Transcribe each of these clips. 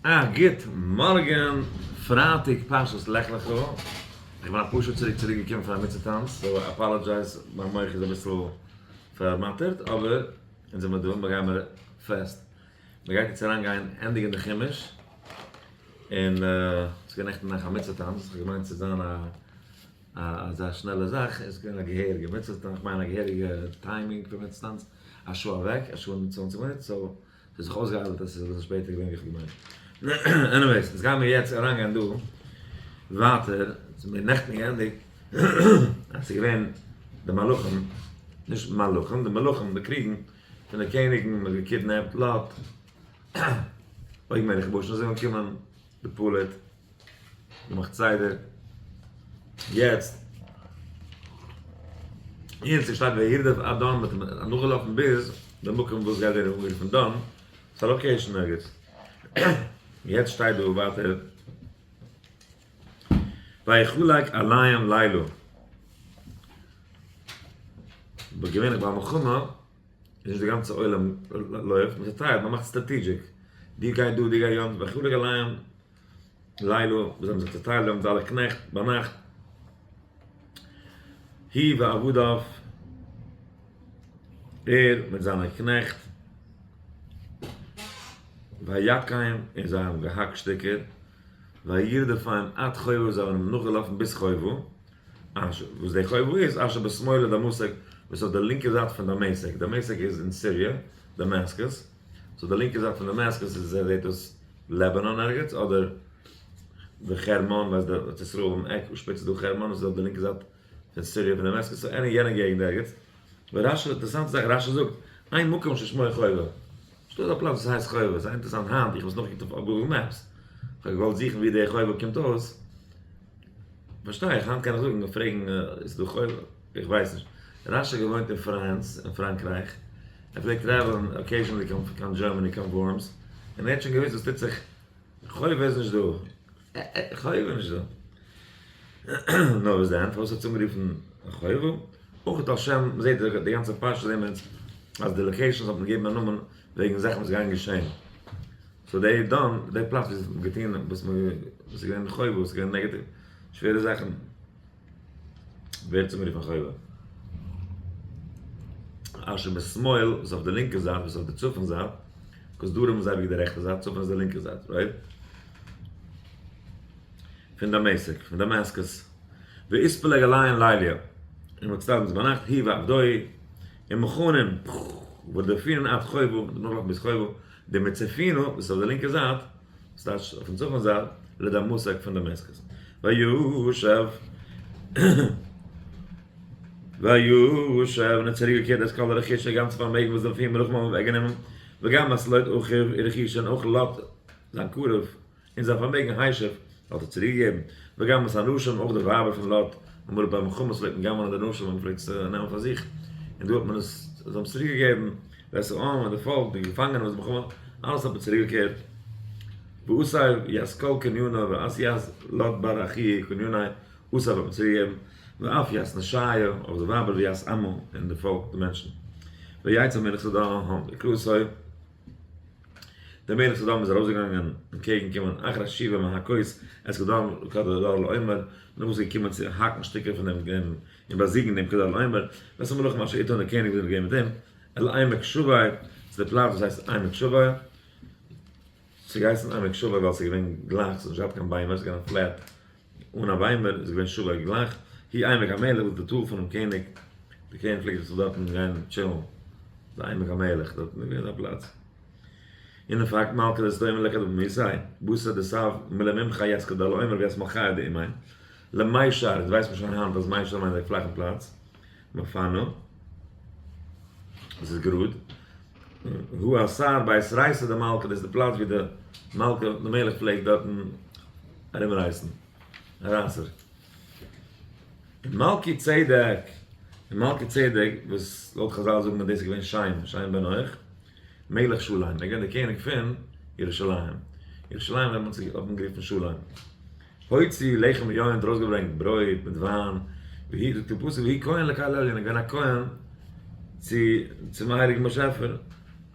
א גוט מארגען, פרייטאג פרשת לך לך, איך בין אפאר שעה צוריק צוריק געקומען פון א מצוה טאנץ, so apologize מיין מח איז אביסל פארמאטערט, אבער אונז זעמער דא, מיר גיימער fast, מען גייט יעצט אריין גיין ענדיגען די חומש, און ס'איז געווען נעכטן נאכט א מצוה טאנץ, איך האב געמיינט ס'וועט זיין א אזא שנעלע זאך, עס איז געווען א געהעריגע מצוה טאנץ, כ'מיין א געהעריגע timing פון מצוה טאנץ, א שעה אוועק, א שעה און צוואנציג מינוט, so ס'האט זיך אויסגעארבעט אז ס'איז אביסל שפעטער געווען ווי איך האב געמיינט. anyways, אונז גיימיר יעצט אריינגיין דא ווייטער, ס'איז מיר נעכטן געענדיגט אז ס'איז געווען די מלכים, נישט מלכים, די מלכים, די קריגן פון די קעניגן, מ'האט געקידנעפט לוט, עוג מלך בשן איז אנגעקומען, די פליט. געמאכט סדר. יעצט, יעצט שטייט וירדוף עד דן, מ'האט אים נאכגעלאפן ביז די מקום וואס גייט ווערן אנגערופן דן, ס'איז א location ערגעץ. יעצט שטייט דא ווייטער ויחלק עליהם לילה. אבער געווענליך ביי א מלחמה איז נישט די גאנצע עולם לויפט, מ'צעטיילט, מ'מאכט strategic, די גייט דא, די גייט יאנט, ויחלק עליהם לילה, וואס זיי האבן זיך צעטיילט דעמאלטס אלע קנעכט ביינאכט, הוא ועבדיו, ער מיט זיינע קנעכט, ויכם, און זיי האבן געהאקט שטיקער, וירדפם עד חובה, זיי האבן אים נאכגעלאפן ביז חובה, אשר, וואס די חובה איז, אשר בשמאל לדמשק, וואס אויף די לינקע זייט פון דמשק, דמשק איז אין סיריע, Damascus, so די לינקע זייט פון Damascus איז זעהט אויס Lebanon ערגעץ, אדער די חרמון, ווייסט די ארץ ישראל ביים עק שפיץ איז דא חרמון, וואס איז אויף די לינקע זייט פון סיריע פון Damascus, so any יענע געגנט ערגעץ. רש"י, אינטערעסאנטע זאך, רש"י זאגט, אין מקום ששמו חובה. נישטא אזא פלאץ וואס הייסט חובה, ס'איז אינטערעסאנט היינט, איך האב עס נאכגעקוקט אויף Google Maps, איך האב געוואלט זוכן ווי די חובה קומט אויס, פארשטיי איך, היינט קען איך זאגן און פרעגן איז דא חובה? איך ווייס נישט. רש"י האט געוואוינט אין France, אין פראנקרייך, ער פלעגט travel ן occasionally קיין Germany, קיין ווארמס, און ער האט שוין געוואוסט וואס טוט זיך, חובה איז נישט דא, חובה איז נישט דא. נאר וואס דען, פארוואס האט עס אנגערופן חובה? אויך על שם, מען זעט די גאנצע פרשה זעהן מיר אונז אז די locations האט מען געגעבן א נאמען וועגן זאכן וואס גייען געשען. so די דאן, די פלאץ ווי עס האט געטון וואס מען, וואס איז געווען חובה, וואס איז געווען negative, שווערע זאכן, ווערט צוגערופן חובה. אשר בשמאל, וואס אויף די לינקע זייט, וואס אויף די צפון זייט, 'cause דרום איז אייביג די רעכטע זייט, צפון איז די לינקע זייט, right? פון דמשק, פון Damascus. ואתפלג עליהון ליליא, און מ'האט צעטיילט אונז ביינאכט, הוא ועבדוי, ומכנין, ורדפינן עד חובה, און נאכלאפן ביז חובה, דמצפונא, וואס איז אויף די לינקע זייט, וואס טייטש אויפן צפון זייט, לדמשק פון Damascus. וישב וישב און האט צוריק געקערט את כל רכושא, גאנצע פארמעגן וואס די פיר מלכים האבן אוועק גענומען, וגם את לוט אחיו ורכושו און אויך לוט זיין קרוב, און זיין פארמעגן השיב האט ער צוריק געגעבן, וגם את הנשים אויך די ווייבער פון לוט, אמאל ביי מלחמות פלעגט מען גנב'נען די נשים און מען פלעגט עס נעמען פאר זיך, און דא האט מען עס, זיי האבן עס צוריק געגעבן, ואת העם און די פאלק, די געפאנגענע וואס די מלחמה, אלעס האט מען צוריק געקערט, ואסף ית כל קנינה ואת ית לוט בר אחיה קניני, אסף האט מען צוריק געגעבן, ואף ית נשיה, אויך די ווייבער וית עמו, און די פאלק, די מענטשן. ויצא מלך סדום לקראתו. דער מלך סדום איז ארויסגעגאנגען אנטקעגן קומען אחר השיבה מהכות את כדרלעומר, נאך וואס איז געקומען צו האקן שטיקער פון דעם דעם און באזיגן דעם כדרלעומר, ואת המלכים אשר איתו און דער קעניג וואס איז געווען מיט אים, אל עמק שווה, צו די פלאץ וואס הייסט עמק שווה, ס'איז געהייסן עמק שווה ווייל ס'איז געווען גלייך, ס'האט נישט געהאט קיין ביימער, ס'איז געווען א flat אן א ביימער, איז געווען שווה גלייך, הוא עמק המלך וואס די טאל פונעם קעניג, די קעניג פלעגט זיך דארטן גיין chill ן, די עמק המלך, דארטן איז געווען א פלאץ. און פרקט מלכא דסדום לכדבמיסי, בתר דסב מלממחי ית כדרלעומר וית מלכיא דאימיה, למישר, יעצט ווייסט מען שוין היינט אז מישר מיינט די פלאכן פלאץ, מפנה, וואס איז גראד, הוא אתר בית ריתא דמלכא, דאס איז די פלאץ ווי די מלכה, די מלך פלעגט דארטן ארומרייסן, א רייסער. און מלכי צדק, און מלכי צדק, וואס לויט חזל זאגן אז דאס איז געווען שם, שם בן נח, מלך שלם, ער איז געווען דער קעניג פון ירושלים, ירושלים האט מען גערופן שלם. הוציא לחם ויין האט ארויסגעברענגט ברויט מיט וויין, והוא זאגט דער פסוק והוא כהן לקל עליון, ער איז געווען א כהן צו צום הייליגן באשעפער,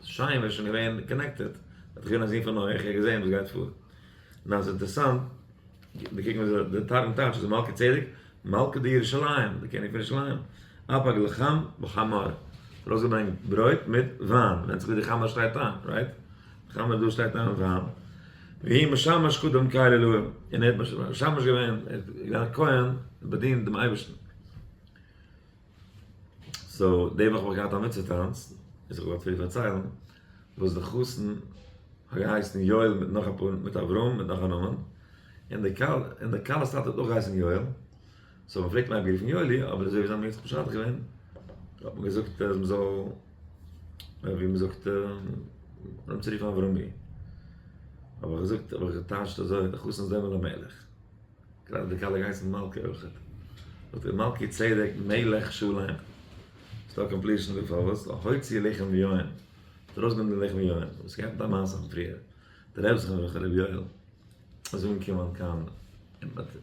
שם איז שוין געווען connected. האט געווען א זון פון נח, ער האט געזען וואס גייט פאר. נאר ס'איז אינטערעסאנט, די קוקן ווי די תרגום טייטשט איז מלכי צדק, מלכא דירושלים, די קעניג פון ירושלים, אפג לחם וחמר, ארויסגעברענגט ברויט מיט וויין, ווענדט זיך ווי די חמר שטייט איין, right? די חמר דא שטייט איין וויין. והוא משמש קדם קל אלהים, און ער האט משמש געווען, ער איז געווען א כהן און באדינט דעם אייבערשטן. so די וואך האב איך געהאט א מצוה טאנץ, איז איך געוואלט פאר דיר פארציילן, וואס די חתן האט געהייסן יואל מיט נאך אפאר, מיט אברהם מיט נאך א נאמען, און די כלה, און די כלה'ס טאטע האט אויך געהייסן יואל, so מען פלעגט אים אייביג רופן יואלי, אבער אזוי ווי זיי האבן יעצט משדך געווען, האט מען געזאגט אז מען זאל, ווי מען זאגט, אים צו רופן אברומי. האב איך געזאגט, האב איך געטייטשט אזוי, די חתן איז דומה למלך. גראדע די כלה געהייסן מלכה אויכעט. זאגט ער מלכי צדק מלך שלם. ס'דא א completion דא פארוואס? הוציא לחם ויין. האט ארויסגענומען די לחם ויין. וואס גייט מיט א מעשה פון פריער. דער רבי זכרונו לברכה רבי יואל איז אנגעקומען קיין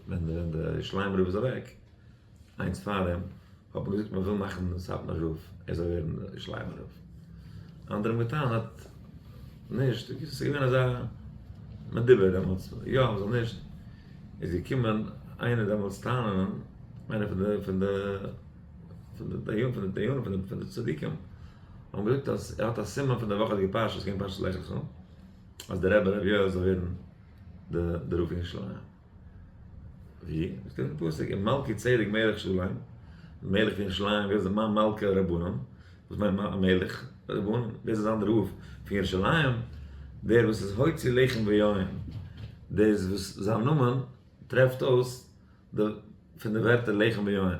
ווען די ירושלימ'ער רב איז אוועק, איינס פאר אים, האט מען געזאגט מען וויל מאכן דעם סאטמאר רב ער זאל ווערן דער ירושלימ'ער רב. אנדערע האבן געטענה'ט נישט, ס'איז געווען אזא מדובר דעמאלטס, יא מ'זאל נישט, איז געקומען איינער דעמאלטס טענה'ן, איינער פון די פון די פון די דיינים פון די דיינים פון די פון די צדיקים, האבן געזאגט אז ער האט א סימן פון די וואכעדיגע פרשה, ס'איז געווען פרשת לך לך, אז דער רבי רבי יואל זאל ווערן די רב פון ירושלים. ווי? שטייט אין פסוק, און מלכי צדק מלך שלם, מלך פון ירושלים, ווער איז די מאן מלכא רבנן? וואס מיינט א מלך רבנן? ווער איז זיין רב פון ירושלים? דער וואס איז הוציא לחם ויין, דער איז וואס זיין נאמען טרעפט אויס די פון די ווערטער לחם ויין,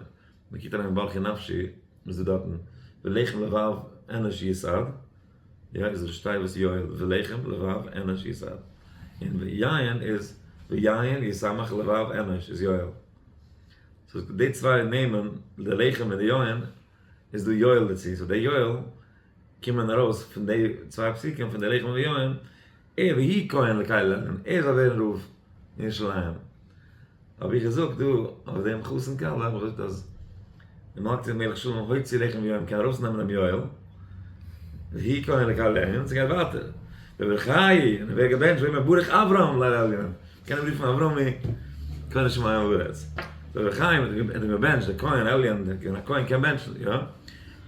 מען קוקט אריין אין ברכי נפשי, איז דא דארטן ולחם לבב אנוש יסעד, יא איז ראשי תיבות יואל ולחם לבב אנוש יסעד, און ויין איז ויין ישמח לבב אנוש איז יואל. so די צוויי נעמען די לחם און די יין איז דא יואל דערצו, so די יואל קומען ארויס פון די צוויי פסוקים פון די לחם ויין, ער והוא כהן לקל עליון, ער זאל ווערן רב אין ירושלים. האב איך געזאגט דא אויף דעם חתן כלה האב איך געזאגט אז די מלכות מלך שלום הוציא לחם ויין קען ארויס נעמען דעם יואל והוא כהן לקל עליון ס'גייט ווייטער וברכהו און ער ווערט געבענטשט ויאמר ברוך אברהם לאל עליון קען אים רופן אברמי קונה שמים וארץ וברכהו און האט אים געבענטשט דער כהן עליון דער כהן קען בענטשן יא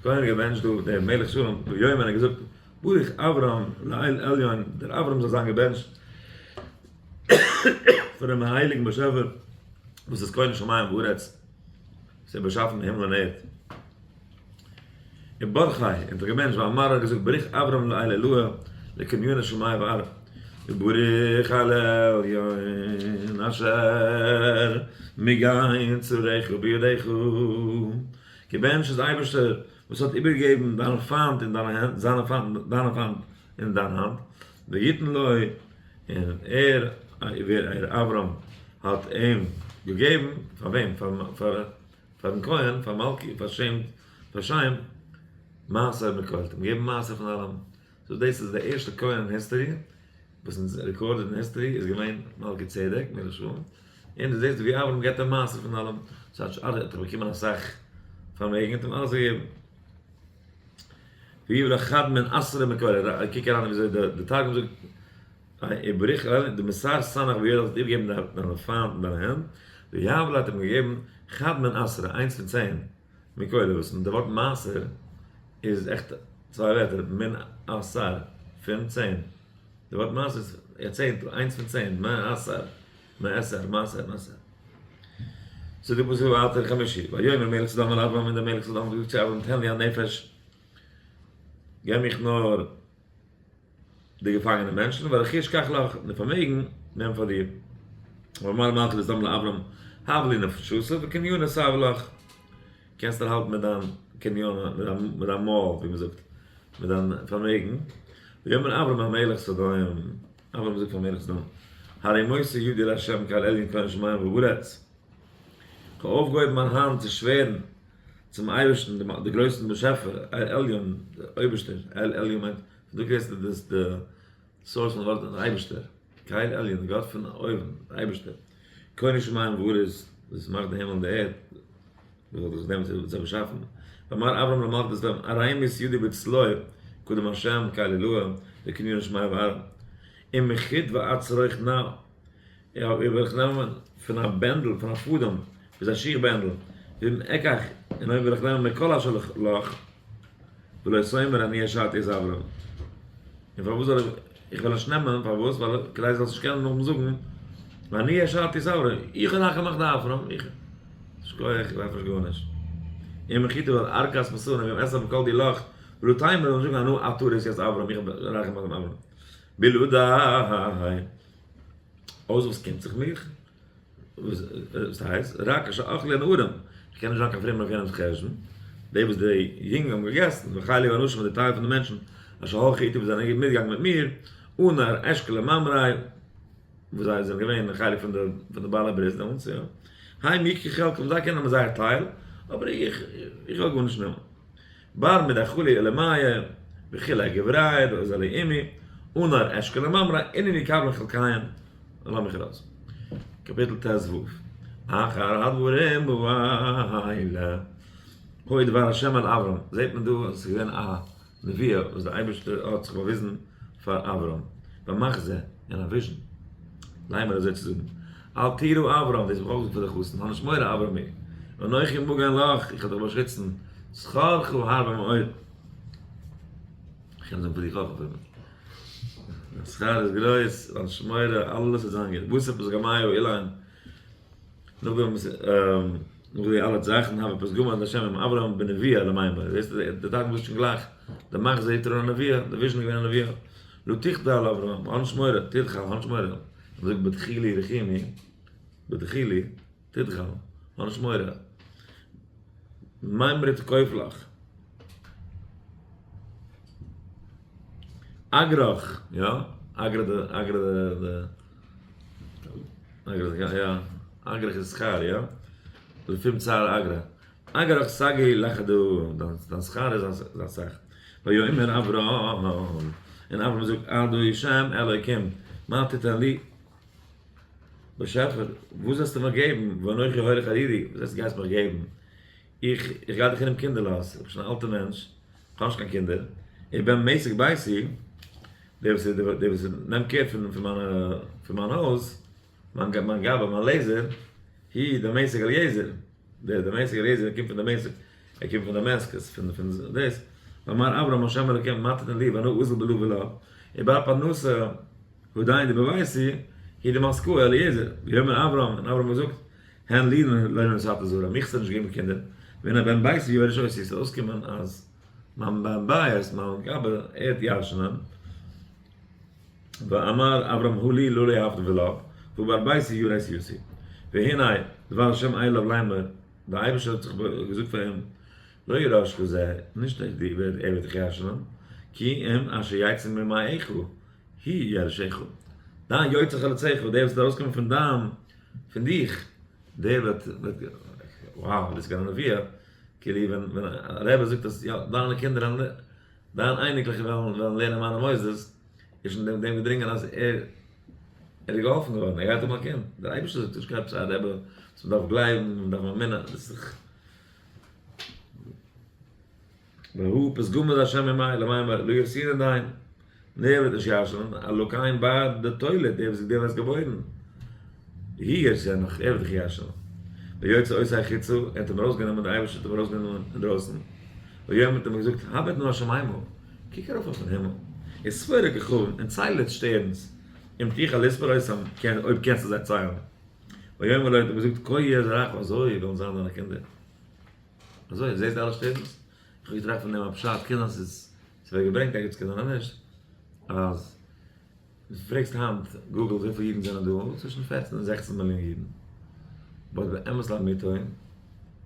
כהן האט געבענטשט דא דער מלך שלום ויאמר האט געזאגט ברוך אברהם לאל עליון דער אברהם זאל זיין געבענטשט פונעם הייליגן באשעפער וואס איז קונה שמים וארץ, וואס האט באשאפן הימל און ערד. וברכהו, און האט געבענטשט, ואמר האט געזאגט, ברוך אברהם לאל עילאה, לקניון שמים וארץ, וברוך אל עליון אשר מגן צריך בידיך, געבענטשט איז דער אייבערשטער וואס האט איבערגעגעבן דיינע פיינט אין דיינע הענט, זיינע פיינט, דיינע פיינט אין דיין האנט, ויתן לו, און ער, ווער ער, אברהם, האט אים געגעבן, פאר וועם? פאר, פארן כהן, פאר מלכי, פאר שם, פאר שם, מעשר מכל, האט אים געגעבן מעשר פון אלעם. so דאס איז די ערשטע כהן אין history, וואס איז recorded אין history, איז געווען מלכי צדק, מלך שלם. און דו זעסט ווי אברהם געבט אים מעשר פון אלעם, ס'הייסט ער האט באקומען אסאך פארמעגן, האט אים אלעס געגעבן. ויהיו לך חד מן עשרה מכל, קוק אריין וויאזוי די תרגום זאגט, ובריך די מסר סנך ויואל האט איבערגעגעבן דיינע פיינט אין דיינע הענט, ויהב האט אים געגעבן חד מן עשרה, איינס פון צען, מכל, וואס די ווארט מעשר איז עכט צוויי ווערטער, מן עשר, פון צען, די ווארט מעשר איז א צענטל, איינס פון צען, מעשר, מעשר, מעשר, מעשר. so די פסוק ווייטער חמישי, ויאמר מלך סדום אל אברהם און דער מלך סדום האט געזאגט צו אברהם תן לי הנפש, געב מיך נאר די געפאנגענע מענטשן, והרכוש קח לך, און די פארמעגן נעם פאר דיר. ויאמר מלכי סדום לאברהם, הב לי נפשתא וקנינא תהב לך, קענסט ערהאלטן מיט דיין קניינא, מיט דיין מויל, ווי מען זאגט, מיט דיין פארמעגן. ויאמר אברהם אל מלך סדום, אברהם זאגט פאר מלך סדום, הרימותי ידי לה' קל עליון קונה שמים וארץ, כ'האב אויפגעהויבן מיין האנט צו שווערן צום אייבערשטן, דעם גרויסן באשעפער, אל עליון, דער אויבערשטער, אל עליון מיינט, פון דא קריגסטו דאס די source פון ווארט דער אייבערשטער, קל עליון, דער גאט פון אויבן, דער אייבערשטער, קונה שמים וארץ, וואס מאכט די הימל און די ערד, וואס האט דאס דעם זיי באשאפן, ואמר אברהם למלכות סדום, הרימית ידי בצלו, קדם השם, קל עילאה, לקניון שמים וארץ. ומחוט ועד שרוך נעל, יא, אויב וועל איך נעמען פון א בענדל, פון א פאדעם, ביז א שיך בענדל, ואם אקח, און אויב וועל איך נעמען מכל אשר לך, ולא תאמר אני העשרתי את אברם. און פארוואס זאל איך, איך וועל נישט נעמען, פארוואס? ווייל כדי זאלסט נישט קענען נאכדעם זאגן, אני העשרתי את אברם, איך האב נאכגעמאכט די אברם, איך, שכוח, איך דארף נישט גארנישט. ומחוטא ועד ארכת משא, ואם אסף מכל די לך, ולא תאמר, זאל נישט זאגן אנא אתה הראת את אברם, איך האב נאכגעמאכט דעם אברם. בלעדי. אויס וואס קומט זיך מיך? וואס הייסט? רק אשר אכלו הנערים, איך קען נישט זיין קיין פרומער אויף יענעמ'ס חשבון, די וואס די יונגען האבן געגעסן, וחלק האנשים און די טייל פון די מענטשן אשר הלכו איתי וואס זענען מיטגעגאנגען מיט מיר, ענר אשכול וממרא, וואס זיי זענען געווען א חלק פון די בעלי ברית דעמאלטס, יא, הם יקחו חלקם, זיי קענען נעמען זייער טייל, אבער איך, איך וועל גארנישט נעמען. בר מדאכלו אלמיא, וכולי גבריא דאזלי עמי, ענר אשכול וממרא, אינון יקבלון חלקיהון, לאז מיך ארויס. קאפיטל ט ו. אחר הדברים האלה היה דבר השם אל אברם, זעט מען דא אז עס איז געווען א נבואה וואס דער אייבערשטער האט זיך באוויזן פאר אברהם במחזה אין א vision, לאמר אזוי צו זאגן, אל תירא אברהם, דאס האב איך אויך געזאגט פאר די חתן, האב נישט מורא אברמי, אנכי מגן לך, איך וועל דיך באשיצן, שכרך הרבה מאוד. איך קען זאגן פאר דיך אויך אפילו. דיין שכר איז גרויס, האב נישט מורא, אלעס וועט זיין גוט. בתר פתגמיא אלין, נאכדעם וואס נאך די אלע זאכן הוה פתגמא דהשם עם אברהם בנבואה למימר, זעסטו די תרגום זאגט שוין גלייך, די מחזה הותר א נבואה, די vision איז געווען א נבואה, לא תחדל אברהם, האב נישט מורא, תדחל, האב נישט מורא, מען זאגט בדחילו ורחימו, בדחילו, תדחל, האב נישט מורא, מימרא תכוף לך. אגרח, יא, אגרא די, אגרא די, די, אגרא די, יא, אגרח איז שכר, יא, לפום צערא אגרא, אגרח סגי לחדא, דיין שכר איז אסאך, ויאמר אברהם, און אברהם זאגט, אדוני שם אלוקים, מה תתן לי, באשעפער, וואס וועסטו מיר געבן, ואנכי הולך ערירי, וואס הייסט גייסט מיך געבן, איך איך גיי דאך ארום קינדערלאז, איך בין שוין א אלטע מענטש, איך האב נישט קיין קינדער, איך בין משק ביתי, דער וואס דער וואס נעמט care פון פון מיינע פון מיין הויז, מיין מיין גבאי מיין לעזער, הוא דמשק אליעזר, דער דמשק אליעזר קומט פון דמשק, ער קומט פון Damascus, פון פון דאס, ואמר אברהם השם אלוקים מה תתן לי ואנא אזיל בלא ולא, ובר פרנסה עדיין דבביתי, הוא דמסקאה אליעזר, ויאמר אברהם, און אברהם האט געזאגט, הן לי לא נתת זרע, מיך האסטו נישט געגעבן קינדער, והנה בן ביתי יורש אותי, ס'וועט אויסקומען אז מיין בן בית, מיין גבאי, ער וועט ירש'נען, ואמר אברהם הא לי לא יהבת ולא, ובר ביתי ירש אותי, והנה דבר השם אליו לאמר, דער אייבערשטער האט זיך געזאגט פאר אים, לא ירשך זה, נישט ער וועט דיך ירש'נען, כי אם אשר יצא ממעיך, הוא ירשך, דיין יוצא חלציך, דער וואס וועט ארויסקומען פון דיין, פון דיך, דער וועט, wow, דאס איז קיין נבואה, כאילו ווען ווען א רבי זאגט אז יא, דיינע קינדער וועלן, דיין אייניקלעך וועלן וועלן לערנען מיינע מוסדות, איז שוין דעם געדרינגען אז ער ער איז געהאלפן געווארן, ער גייט האבן א קינד, דער אייבערשטער זאגט נישט קיין עפעס א רבי וואס מען דארף גלייבן, מען דארף אמונה, דאס איז דאך. והוא פתגמא דהשם עמיה למימר לא ירשיני דיין, נער וועט נישט ירש'נען, אלקין בר דתולד, דער וואס דער וואס געבוירן, הוא ירשנך, ער וועט דיך ירש'נען. ויוצא אותו החוצה, ער האט אים ארויסגענומען, דער אייבערשטער האט אים ארויסגענומען אינדרויסן, ויאמר האט אים געזאגט, הבט נא השמימה, קוק ארויף אויפן הימל, וספור הכוכבים, און צייל די שטערנס, אם תוכל לספור אותם, אויב קענסטו זיי ציילן. ויאמר לו, האט אים געזאגט, כה יהיה זרעך, אזוי וועלן זיין דיינע קינדער. אזוי, זעסט אלע שטערנס? איך האב געטראכט פון דעם א פשט, קען זיין ס'איז, ס'ווערט געברענגט ערגעץ קען זיין אז נישט, אז דו פרעגסט היינט Google וויפיל אידן זענען דא, צווישן 14 און 16 מיליאן אידן, but באמת לאמיתו,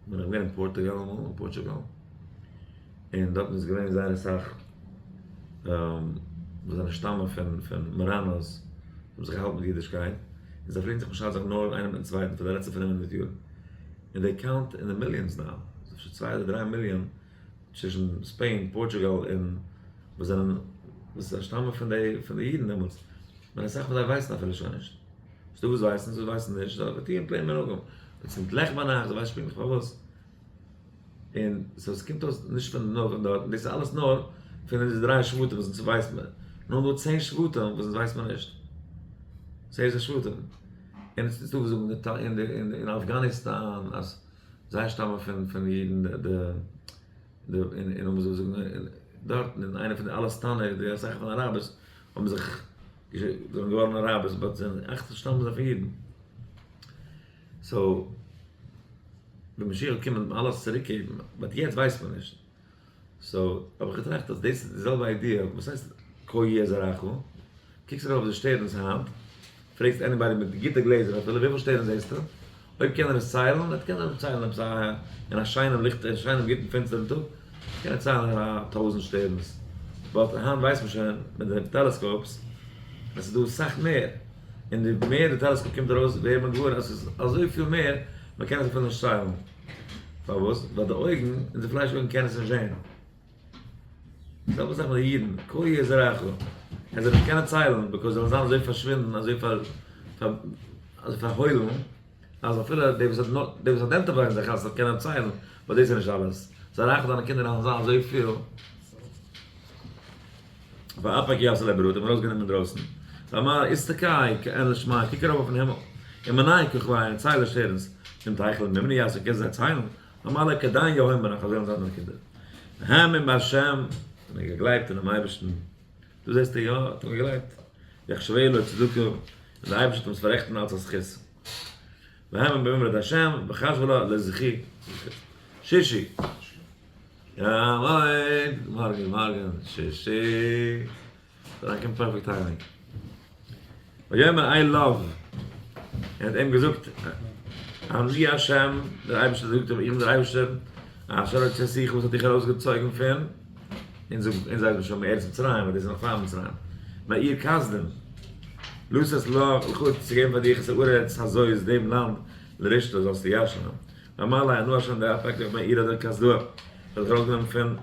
בין איך געווען אין פארטוגאל אמאל, אין Portugal, און דארטן איז געווען זייער אסאך וואס זענען שטאמען פון פון Marranos, האבן זיך געהאלטן מיט אידישקייט, און זיי פלעגן זיך משדך זיין נאר איינער מיטן צווייטן פאר די לעצטע 500 יאר. און they count אין די millions now, ס'איז אפשר צוויי אדער דריי מיליאן צווישן Spain, Portugal און וואס זענען וואס שטאמען פון די פון די אידן דעמאלטס, און אסאך פון זיי ווייסן אפילו שוין נישט, ס'דא וואס ווייסן ס'דא וואס ווייסן נישט, זיי טוען plain מנהגים, מען צינדט לעכט ביינאכט, זיי ווייסן נישט פונקטליך פארוואס, און so עס קומט אויס נישט פון נאר פון דארט, דאס איז אלעס נאר פון אונזער דריי שבטים וואס אונז ווייסן מיר. נאר דא 10 שבטים וואס אונז ווייסט מען נישט. 10 שבטים. און עס איז דא וואס זאגן אין אפגאניסטאן אז זיי שטאמען פון אידן, די די און און זאגן דארטן אין איינע פון די אלע סטאנער, די אסאך פון אראבערס האבן זיך זענען געווארן אראבערס, but זענען אכט שטאמען זיי פון אידן. So ווען משיח וועט קומען וועט מען אלעס צוריק געבן, but יעצט ווייסט מען נישט. So האב איך געטראכט אז דאס איז די זעלבע idea, וואס הייסט כה יהיה זרעך? קוקסט ארויף אויף די שטערנס היינט, פרעגסט anybody מיט גוטע גלעזער אפילו וויפיל שטערנס זעסטו? אויב קען ער עס ציילן, וועט קען ער ציילן עפעס א אין א שיינעם ליכט, אין א שיינעם גוטן פינסטערן טאג, קען ער ציילן א 1000 שטערנס. But היינט ווייסט מען שוין מיט די telescopes אז ס'איז דא אסאך מער, און די מער די telescope קומט ארויס ווערט מען געוואר אז ס'איז אזויפיל מער, מען קען עס אפילו נישט ציילן. פארוואס? ווייל די אויגן, אונזער פלייש אויגן קענען עס נישט זען. די זעלבע זאך מיט די אידן, כה יהיה זרעך, ער זאל נישט קענען ציילן, because זיי וועלן זיין אזוי פארשווינדן, אזוי פארהוילן, אז אפילו די וואס די וואס identify ען זיך אז זיי קענען ציילן, but דאס איז נישט אלעס. זרעך דיינע קינדער וועלן זיין אזויפיל. ואפק יסל ער בראט אים ארויסגענומען אינדרויסן. ואמר הסתכל כעין לשמים, קוק ארויף אויפן הימל, ומנה כוכבי און צייל די שטערנס, אם תחל מימני יעשה קענסט זיי ציילן, אמר לו כדין יהון בנך אזוי וועלן זיין דיינע קינדער. והאמין בהשם, און ער האט געגלייבט אינעם אייבערשטן, דא זעסטו יא, האט אים געגלייבט, ויחשבה לו צדקה, און דער אייבערשטער האט אים עס פאררעכטן אלס א זכות. והאמין באמרת השם, וחשבה לו לזכי, שישי. יא מוין, מארגן מארגן, שישי. דאנקען perfect timing. ויאמר אליו, ער האט אים געזאגט, אני השם, דער אייבערשטער זאגט אים, איך בין דער אייבערשטער, אשר הוצאתיך, וואס האט דיך ארויסגעצויגן פון, אונז זאגן, אונז זענען שוין מארץ מצרים, ווייל דאס איז נאך פאר מצרים, מאור כשדים, לתת לך, צו געבן פאר דיך את הארץ הזאת, דעם לאנד, לרשתה זאלסטו ירש'נען. ואמר לו, אנא השם דער אפק לך מאור אדער כשדאה, האט דיך ארויסגענומען פון.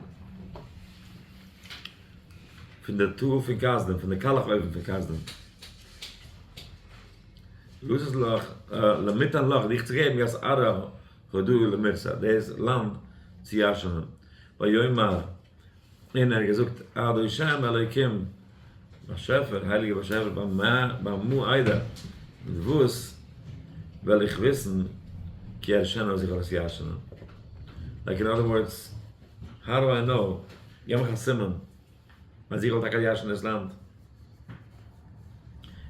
פון די טאל פון כשדים, פון די קאלעך אויוון פון כשדים. לתת לך, למיתן לך, דיך צו געבן, את ארעא הדא למרשא, דאס לאנד צו ירש'נען. ויאמר, און ער האט געזאגט, אדון שם אלוקים, באשעפער, הייליגער באשעפער, במה אדע, מיט וואס וועל איך וויסן, כי ארשנה אז איך וועל עס ירש'נען. Like in other words, how do I know? געב מיך א סימן אז איך וועל טאקע ירש'ן דאס לאנד.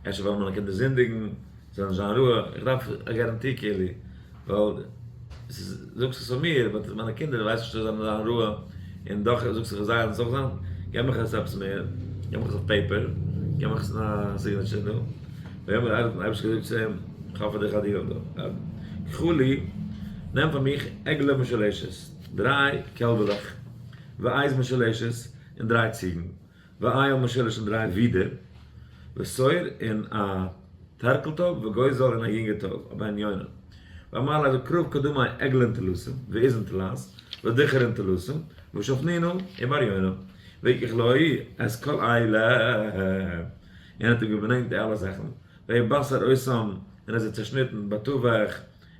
אפשר וועלן מיינע קינדער זינדיגן, זיי וועלן נישט זיין ראוי, איך דארף א guarantee כאילו, ווייל זאגסט עס פאר מיר, but מיינע קינדער ווייס נישט אויב זיי וועלן זיין ראוי, און דאך זאגסטו זיי זאלן עס אויך זיין, געב מיך עס עפעס מער, געב מיך עס אויף paper, געב מיך עס אין א signature נו. ויאמר אליו, האט דער אייבערשטער געזאגט צו אים, כ'האב פאר דיך א deal דא, קחה לי, נעם פאר מיך עגלה משולשת, דריי קעלבעלעך, ועז משולשת, און דריי ציגן, ואיל משולש און דריי ווידער, ותור און א turtle dove, וגוזל און א יונגע טויב, א בן יונה. ואמר לו קרב קדמי עגלין טלתים, ועזין טלת, ודכרין טלתים, ושפנינו ובר יונה. ויקח לו את כל אלה, און האט אים געברענגט די אלע זאכן, ויבתר אותם, און ער האט זיי צעשניטן בתוך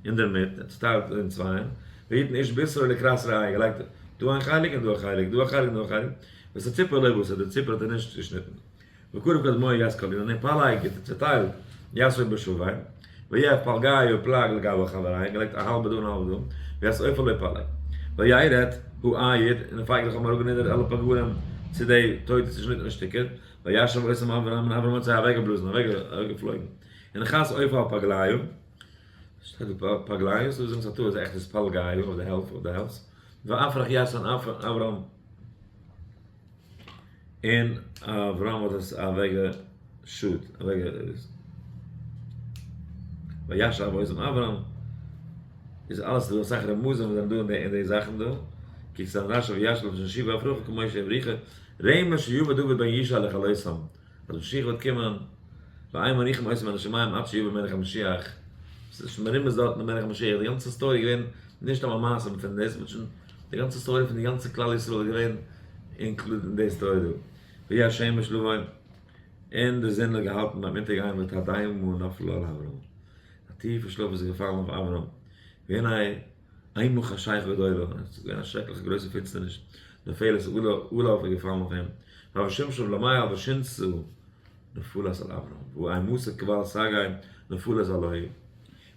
אינדערמיט, ער צוטיילט אין צווייען, ויתן איש בתרו לקראת רעהו, געלייגט דא איין חלק און דא א חלק, דא א חלק און דא א חלק, ואת הציפור לא בתר, די ציפור האט ער נישט צושניטן. וקרב קדמאי את כל און ופלג האט ער צוטיילט יתו בשווה, ויהב פלגיה ופלג לגבי חבריה, געלייגט א האלבע דא און א האלבע דא, ואת עופה לא פלג. וירד העיד, און די פייגלעך האבן אראפגענידערט אל הפגרים צו די טויטע צושניטענע שטיקער, וישב אותם אברהם, און אברהם האט זיי אוועקגעבלאזן, אוועקגעפלויגן, ונחת עופה על פגליו. שטייט דא פגליו, ס'דא וואס זאגן ס'איז א טעות, עכט איז פלגיו אויף די העלפט, אויף די העלפט, ואפרח יתהן אברהם, און אברהם האט עס אוועקגעשוט, וישב אותם אברהם, איז אלעס דא אסאך רמזים וואס זענען דא אין די זאכן דא, קוקטס אן רשי וישב לשון שיבה והפרחה כמו שהבריחה, רמז שיבא דוד בן ישי לכלותם. אז משיח וועט קומען, ואין מניחים אותם מן השמים עד שיבא מלך המשיח, ס'איז שוין מרומז דארטן די מלך המשיח, די גאנצע story איז געווען נישט סתם א מעשה פון דאס, מ'האט שוין, די גאנצע story פון די גאנצע כלל ישראל איז געווען included אין די story דא, ויהי השמש לבוא, און די זון האט געהאלטן ביים אונטערגיין ותרדמה נפלה על אברהם, א טיפע שלאף איז געפאלן אויף אברהם, והנה אימה חשכה גדולה, עס איז געווען א שרעקליכע גרויסע פינסטערניש, נופלת עליו איז געפאלן אויף אים, והשמשו למעלה ושנסו נפולת על אברהם, והאימוסה כבר סגי נפולת עלי.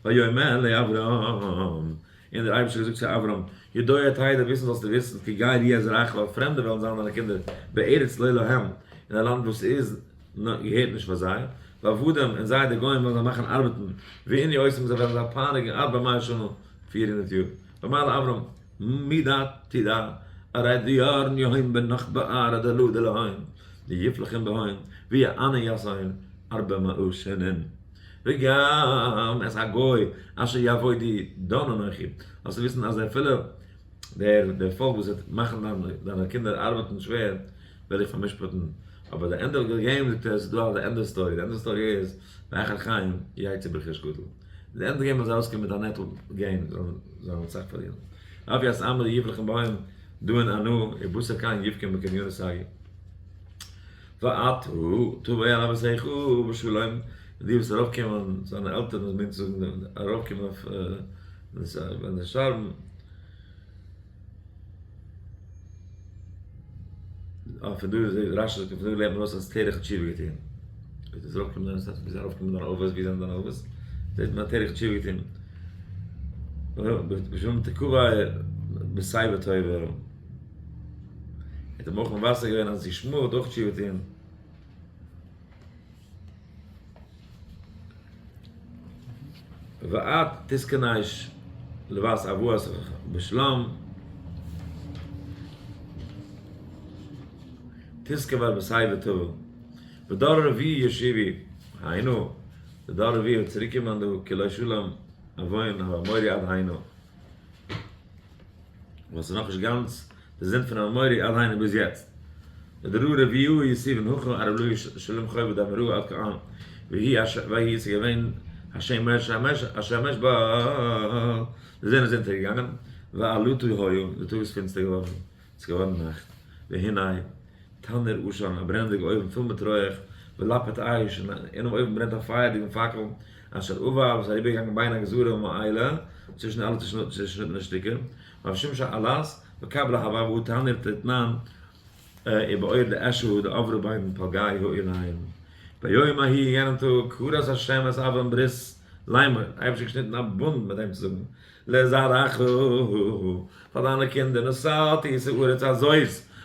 ויאמר לאברהם, און דער אייבערשטער האט געזאגט צו אברהם, ידוע תדע, וויסן זאלסטו וויסן, כי גר יהיה זרעך, ווייל פרעמדע וועלן זיין דיינע קינדער, בארץ לא להם, אין א לאנד וואס איז געהערט נישט פאר זיי, ועבדום, און זיי די גוים וועלן זיי מאכן ארבעטן, וענו אותם, זיי וועלן זיי פייניגן ארבע מאות שנה, 400 יאר. ויאמר לאברהם, מידע תדע, הרי דירן יהון בנך בארעא דלא דלהון, ויפלחם בהון, ויענה יסהון, ארבע מאות שנין. וגם את הגוי אשר יעבודו דן אנכי, זאלסטו וויסן אז אפילו דער דער פאלק וואס וועט מאכן דיינע קינדער ארבעטן שווער, וועל איך פאר'משפט'ן. אבער די end of the game זאגט ער, עס איז דא א די end of story, די end of story איז, ואחר חיים יצא ברכוש גדול. די end game אז זיי ארויסקומען מיט א net gain, זאלן זיי אסאך פארלירן. אף יעש עמל יבלחם בהם, דא אין אנו, ובשר קיין יבקע מקניון סגי. ואת תבוא אל אבותיך בשלום, און דו וועסט ארויפקומען צו דיינע עלטערן, וואס מיינט צו זאגן ארויפקומען אויף ווען זיי שטארבן, אה, פון דא איז רשי זאגט פון דא לערנט מען אויס אז תרח האט תשובה געטון. וועט עס ארויפקומען דיינע סארט ווי ארויפקומען דיינע אבות, ווי זענען דיינע אבות? זעט מען אז תרח האט תשובה געטון. בשלום תקוה בשיבה טובה. האט אים אויך מבשר געווען אז ישמעאל וועט אויך תשובה טון. ואת תתכנש לבית אבות בשלום תתקבר בשיבה טובה ודור רביעי ישובו הנה, די דור רביעי וועט צוריק קומען דא כי לא שלם עוון האמורי עד הנה. וואס איז נאכנישט גאנץ די זינד פון האמורי עד הנה ביז יעצט. ודרו רביעי יסיבן הכא ערב לוי שלום חובה דאמרו עד כאן ויהי אשר ויהי איז געווען השמש השמש השמש בא די זון איז אונטערגעגאנגען ועלותו היו די טאג איז פינסטער געווארן ס'איז געווארן נאכט והנה תנור עשן א ברענענדיגע אויוון פול מיט רויעך ולפיד אש און אינעם אויוון ברענט א פייערדיגן פאקל אשר עבר וואס איז אריבערגעגאנגען בין הגזרים האלה צווישן אלע צעשניטענע שטיקער והשמש עלת וקבלה הווה והוא תנור תתנן ובאור דאשו דעברו בין פלגי העיליים. ביום ההוא אין יענעם טאג כרת השם את אברם ברית לאמור, אייבערשטער געשניטן א בונד מיט אים צו זאגן, לזרעך, פאר דיינע קינדער, נתתי את הארץ הזאת,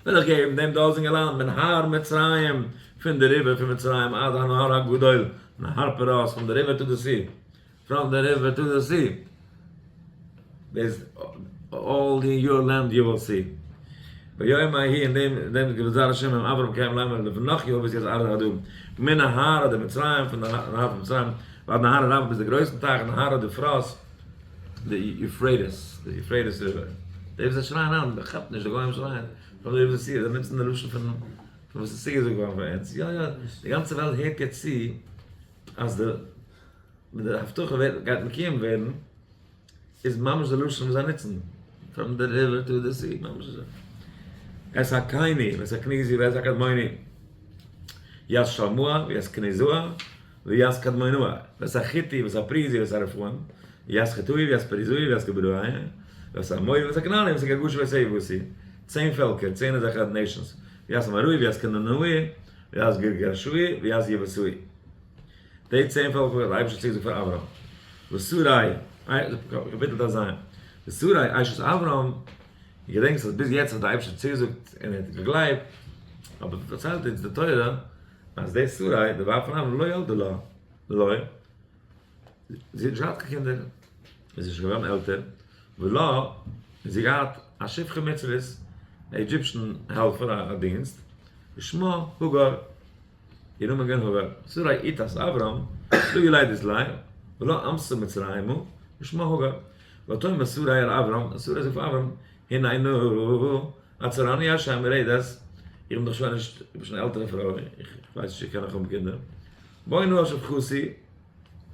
וועל איך געבן דעם דאזיגן לאנד, מנהר מצרים, פון די river פון מצרים עד הנהר הגדול, נהר פרת, פון די river to the sea. From the river to the sea. דאס all in your land you will see. ביום ההוא אין דעם אין דעם גזר השם עם אברהם קיים לאמר לבנך יהוה את ארץ הדום מן נהר די מצרים פון די נהר פון מצרים ועד נהר הרב ביז די גרויסן טייך נהר די פרת די Euphrates די Euphrates river. די וואס זיי שרייען היינט מען כאפט נישט די גוים שרייען from the river to sea זיי נוצן די לשון פון פון וואס איז צוגעזאגט געווארן פאר אונז יא יא די גאנצע וועלט הערט יעצט צו אז די מיט די הבטחה ווערט גייט מקוים ווערן איז ממש די לשון וואס זיי נוצן from the river to the sea ממש אזוי את הקיני ואת הקניזי ואת הקדמוני ואת שלמוה ואת קניזוה ואת קדמונוה ואת החתי ואת הפריזי ואת הרפאים ואת חתואי ואת פריזואי ואת גבראי ואת האמורי ואת הכנעני ואת הגרגשי ואת היבוסי 10 פעלקער 10 אזעלכע nations ואת אמוראי ואת כנענאי ואת גרגשואי ואת יבוסואי די 10 פעלקער האט דער אייבערשטער צוגעזאגט פאר אברהם. ושרי, קאפיטל טז, ושרי אשת אברהם, געדענקסט אז ביז יעצט האט דער אייבערשטער צוגעזאגט און ער האט געגלייבט, אבער פארציילט אונז די תורה אז די שרי, די ווייב פון אברהם, לא ילדה לה, לא, זי האט נישט געהאט קיין קינדער, זי איז שוין געווארן עלטער, ולה, און זי האט געהאט א שפחה מצרית, א Egyptian העלפער, א דינסט, ושמה הגר. איר נאמען געווען הגר. שרי אשת אברהם, לא ילדת לו, ולא אמתה מצרימה, ושמה הגר. ותאמר שרי אל אברהם, שרי זאגט פאר אברהם, הנה נא, הצרני השם מלדת, איך בין דאך שוין נישט, איך בין שוין א עלטערע פרוי, איך ווייס נישט איך קען נאך האבן קינדער. בוא נא אל שפחתי,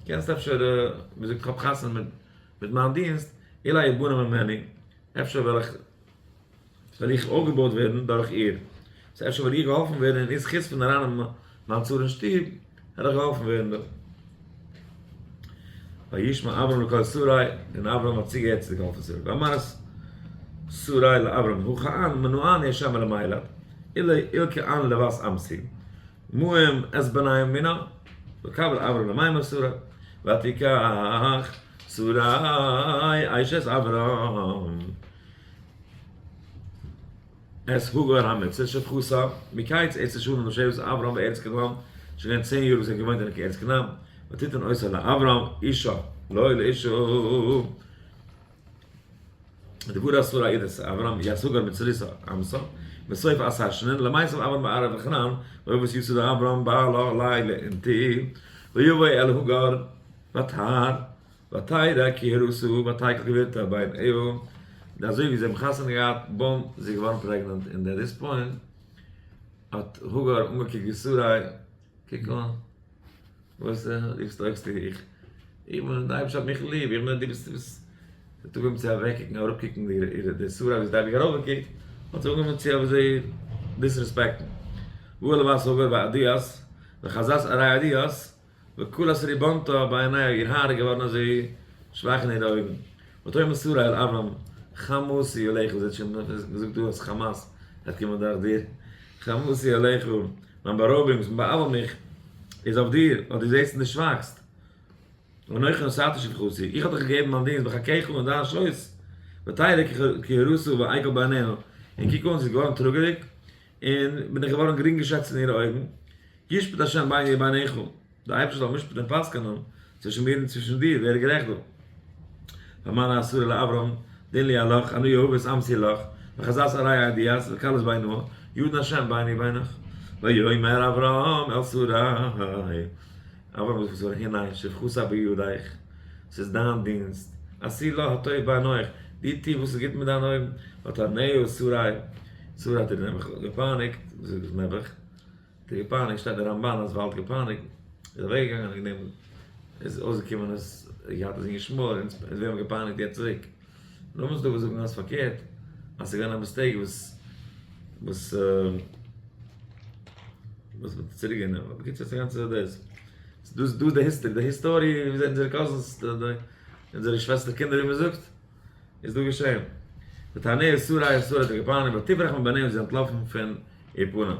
קענסט אפשר, ווי זאגט, כ'האב חתונה מיט מיין דינסט, אולי יבנה ממני, אפשר וועל איך וועל איך אויפגעבויט ווערן דורך איר. so אפשר וועל איך געהאלפן ווערן אין איר זכות פון אריין אין מיין צרה אין שטוב, וועל איך געהאלפן ווערן דא. וישמע אברהם לקול שרי, און אברהם האט צוגעהערט צו די קול פון שרי. ואמרת שרי לאברהם, הכען מנעני השם מלמעלה. אילקע אן לבת אמתי, מוהם את בניהם מינה, וקבל אברהם למים שרי, ותיקח שרי אשת אברהם. את הגר המצרית שפחתה, מקץ עשר שנים לשבת אברהם בארץ כנען, שוין געווען 10 יאר וואס ער האט געוואוינט אין ארץ כנען, ותתן אותה לאברהם אישה, לא לאשה. ותרא שרי את אברהם את הגר המצרית אמתה, בסוף עשר שנין, למיתב אברהם בארעא דכנען, ויבא את יתד אברהם בעלה לילה אינתי, ויבא אל הגר ותהר, ותרא כי הרתה ותקל גברתה בעיניה, אזוי ווי זיי האבן חתונה געהאט, בום, זי איז געווארן pregnant, און at this point האט הגר אנגעקוקט ווי שרי, קוק אן, וואס רופסטו אויס איך, איך בין, די אייבערשטער האט מיך ליב, איך בין, דו ביסט, דו ביסט, זי האט אנגעהויבן צו אוועקקוקן, אראפקוקן די שרי וואס די אייביג ארויפגעקוקט, האט זי אנגעהויבן צו אזוי disrespect ן, והוא לבית הגר ועדיאס, וחזת ארי עדיאס, וקולת ריבונתא בעיניה, איר האר איז געווארן אזוי שוואך אין אירע אויגן. ותאמר שרי אל אברהם, חמסי עליך, זי האט שוין געזאגט דא אז חמס וועט קומען דורך דיר, חמסי עליך, מיין בארויבונג וואס מ'בא'עוול'ט מיך, איז אויף דיר, ווייל דו זעסט און דו שווייגסט. אנכי נתתי שפחתי, איך האב דיך געגעבן מיין דינסט בחיקך אין דיין שויס, ותרא כי הרתה ואקל בעיניה, און קוק אן, זי איז געווארן טראגעדיג, און בין איך געווארן גרינג געשעצט אין אירע אויגן. ישפט השם ביני ובינך, דער אייבערשטער זאל משפט'ן און פסק'ענען צווישן מיר און צווישן דיר, ווער איז גערעכט דא? ואמר שרה לאברהם, דין לי הלך, אנא יהבת אמתי לך, וחזת ארי עדיאת, וקלת בעיניה, ידין השם ביני ובינך. ויאמר אברהם אל שרי, אברהם האט געזאגט צו שרה, הנה שפחתך בידך, ס'איז דיין דינסט, עשי לה הטוב בעיניך, דו טו וואס איז גוט מיט דיינע אויגן, ותענה שרי, שרה האט איר נעבעך געפייניגט, וואס איז דאס נעבעך? די געפייניגט שטייט אין רמבן אז ווייל האט געפייניגט איז אוועק געגאנגען וועגן דעם איז אויסגעקומען אז ער געהאט א זון ישמעאל און איז ווערן געפייניגט יעצט צוריק. נאר מוז דא וואס זאגן אז פארקערט אז ס'איז געווען א mistake וואס וואס וואס מ'האט צוריק גענומען. בקיצור ס'איז א גאנצע דאס. דאס דא איז די history די היסטאריע ווי אונזערע cousins אונזערע שוועסטער קינדער ווי מ'זאגט. איז דא געשען. ותענה שרי שרה האט געפייניגט ותברח מביניהם זי איז אנטלאפן פון איר פנים.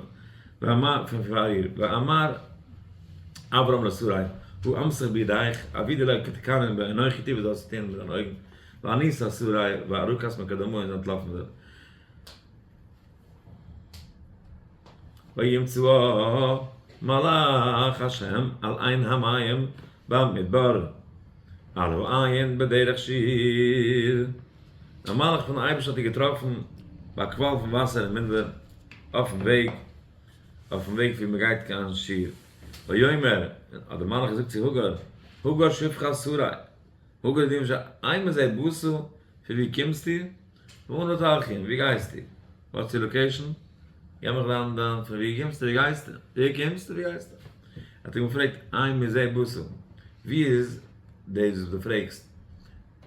ואמר פון פאר איר. ואמר אברהם לשרי הא אמתך בידך עבידי לה כתקנן בעיניך טו וואס דארפסט טון מיט דיינע אויגן. ואנסה שרי וערקת מקדמה און זי איז אנטלאפן פון דארט. וימצאה מלאך השם על עין המים במדבר, על העין בדרך שור. דער מלאך פון אייבערשטן האט איר געטראפן ביי א קוואל פון וואסער אין מדבר, אויפן וועג, אויפן וועג ווי מען גייט קיין שור. ויאמר, האט דער מלאך געזאגט צו הגר, הגר שפחת שרי, הגר די משה, אימא זיי בוסו, פון ווי קומסטו? ואנה תלכי, ווי גייסטו? what's your location? געב מיך דיין דיין פון ווי קומסטו ווי גייסטו? ווי קומסטו ווי גייסטו? האט ער אים געפרעגט אין מזה באת, ווי איז דאס וואס דו פרעגסט?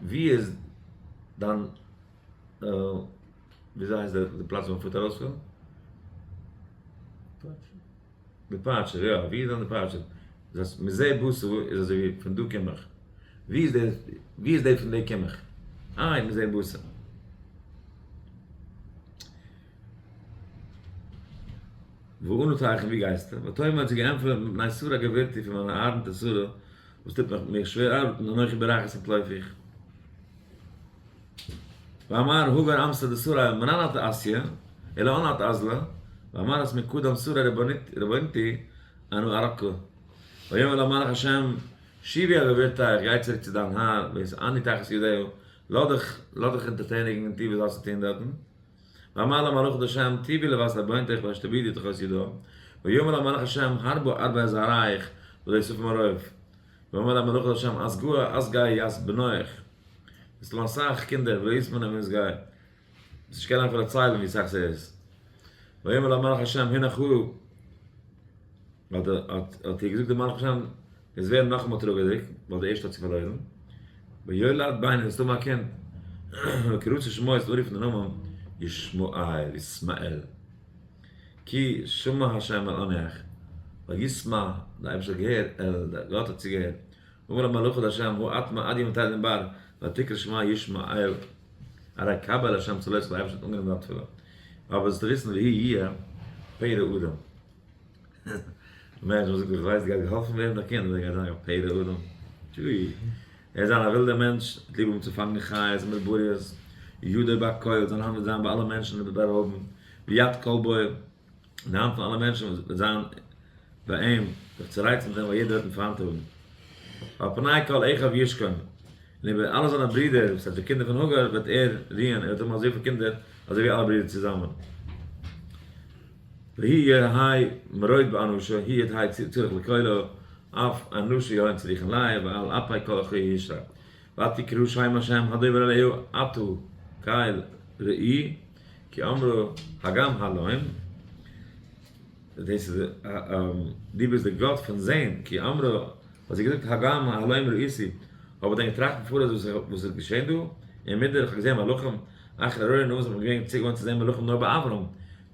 ווי איז דיין וויאזוי הייסט די פלאץ ווי מ'פארט ארויס פון? departure, יא, ווי איז דיין departure? דאס הייסט מזה באת איז אזוי ווי פון דא קום איך. ווי איז די, ווי איז די פון די קום איך? איי מזה באת. ואנה תלכי ווי גייסטו? ותאמר האט זי געענטפערט מפני שרה גברתי פון מיינע הארנטע שרה וואס טוט מיך מיר שווער ארבעטן אנכי בורחת אנטלויף איך. ואמר הגר אמתה דשרה מנין את אתיא ולאן את אזלא ואמרת מקדם שרה רבונתי אנא ערקא ויאמר לה מלאך השם שובי אל גברתיך גיי צוריק צו דיין האר והתעני תחת ידיה לאז דיך לאז דיך אונטערטעניגן און טו וואס דארפסט צו טון דארטן. ואמר לה מלאך השם טובי לבת רבונתך והשתעבדי תחת ידה ויאמר לה מלאך השם הרבה ארבה זרעיך ולא יספר מרוב ואמר לה מלאך השם אז גיא ית בנך עס איז דא אסאך קינדער ולא יספר מהם איז גיא עס נישט קענען אפילו ציילן ווי סאך ס'איז. ויאמר לה מלאך השם הנך הוא האט האט איר געזאגט דער מלאך השם עס ווערן נאכאמאל טראגעדיג ווייל די ערשטע האט זי פארלוירן ויולד בן וועסט האבן א קינד וקראת שמו וועסט אנרופן די נאמען ישמעאל ישמעאל כי שמע השם אל עניך וישמע די אייבערשטער האט געהערט אל גאט האט צוגעהערט אמר המלאך לה' הא אתמא עד ימתי דנבר ותקרא שמה ישמעאל הרי קבל השם צלותך די אייבערשטער האט אנגענומען דיין תפילה אבער זאלסטו וויסן והוא יהיה. פרא אדם. מענטש וואס זאגט איך ווייס גייט געהאלפן ווערן דיין קינד, אדער גייט זיין א פרא אדם. טשוי. ער איז זיין א ווילדער מענטש, האט ליב האבן צו פאנגען חיות און מדבריות, ידו בכל, זיין האנט וועט זיין ביי אלע מענטשן און וועט בארויבן, ויד כל בו, און די האנט פון אלע מענטשן וועט זיין ביי אים, זיך צו רייצן מיט אים ווייל יעדער וועט אים פיינט האבן. ועל פני כל אחיו ישכון, און איבער אלע זיינע ברידער, וואס הייסט די קינדער פון הגר, וועט ער רוען, ער וועט האבן אזויפיל קינדער אזוי ווי אלע ברידער צוזאמען. והוא יהא מרוד באנשי, הוא יהא צריך לקולו, אף אנשי יהיו צריכין ליה, ועל אפי כל אחי ישרה. ותקרא שם השם הדובר אליה אתה קל ראי, כי אמרה הגם הלום, דאס איז דו ביסט די גאט פון זען, כי אמרה האט זי געזאגט הגם הלום ראיתי, האב איך דען געטראכט פון פאראויס וואס איז געשען דא, אין מדבר איך האב געזען מלאכים, אחרי רואי נאר וואס איך בין געווען צוגעוואוינט צו זען מלאכים נאר ביי אברהם,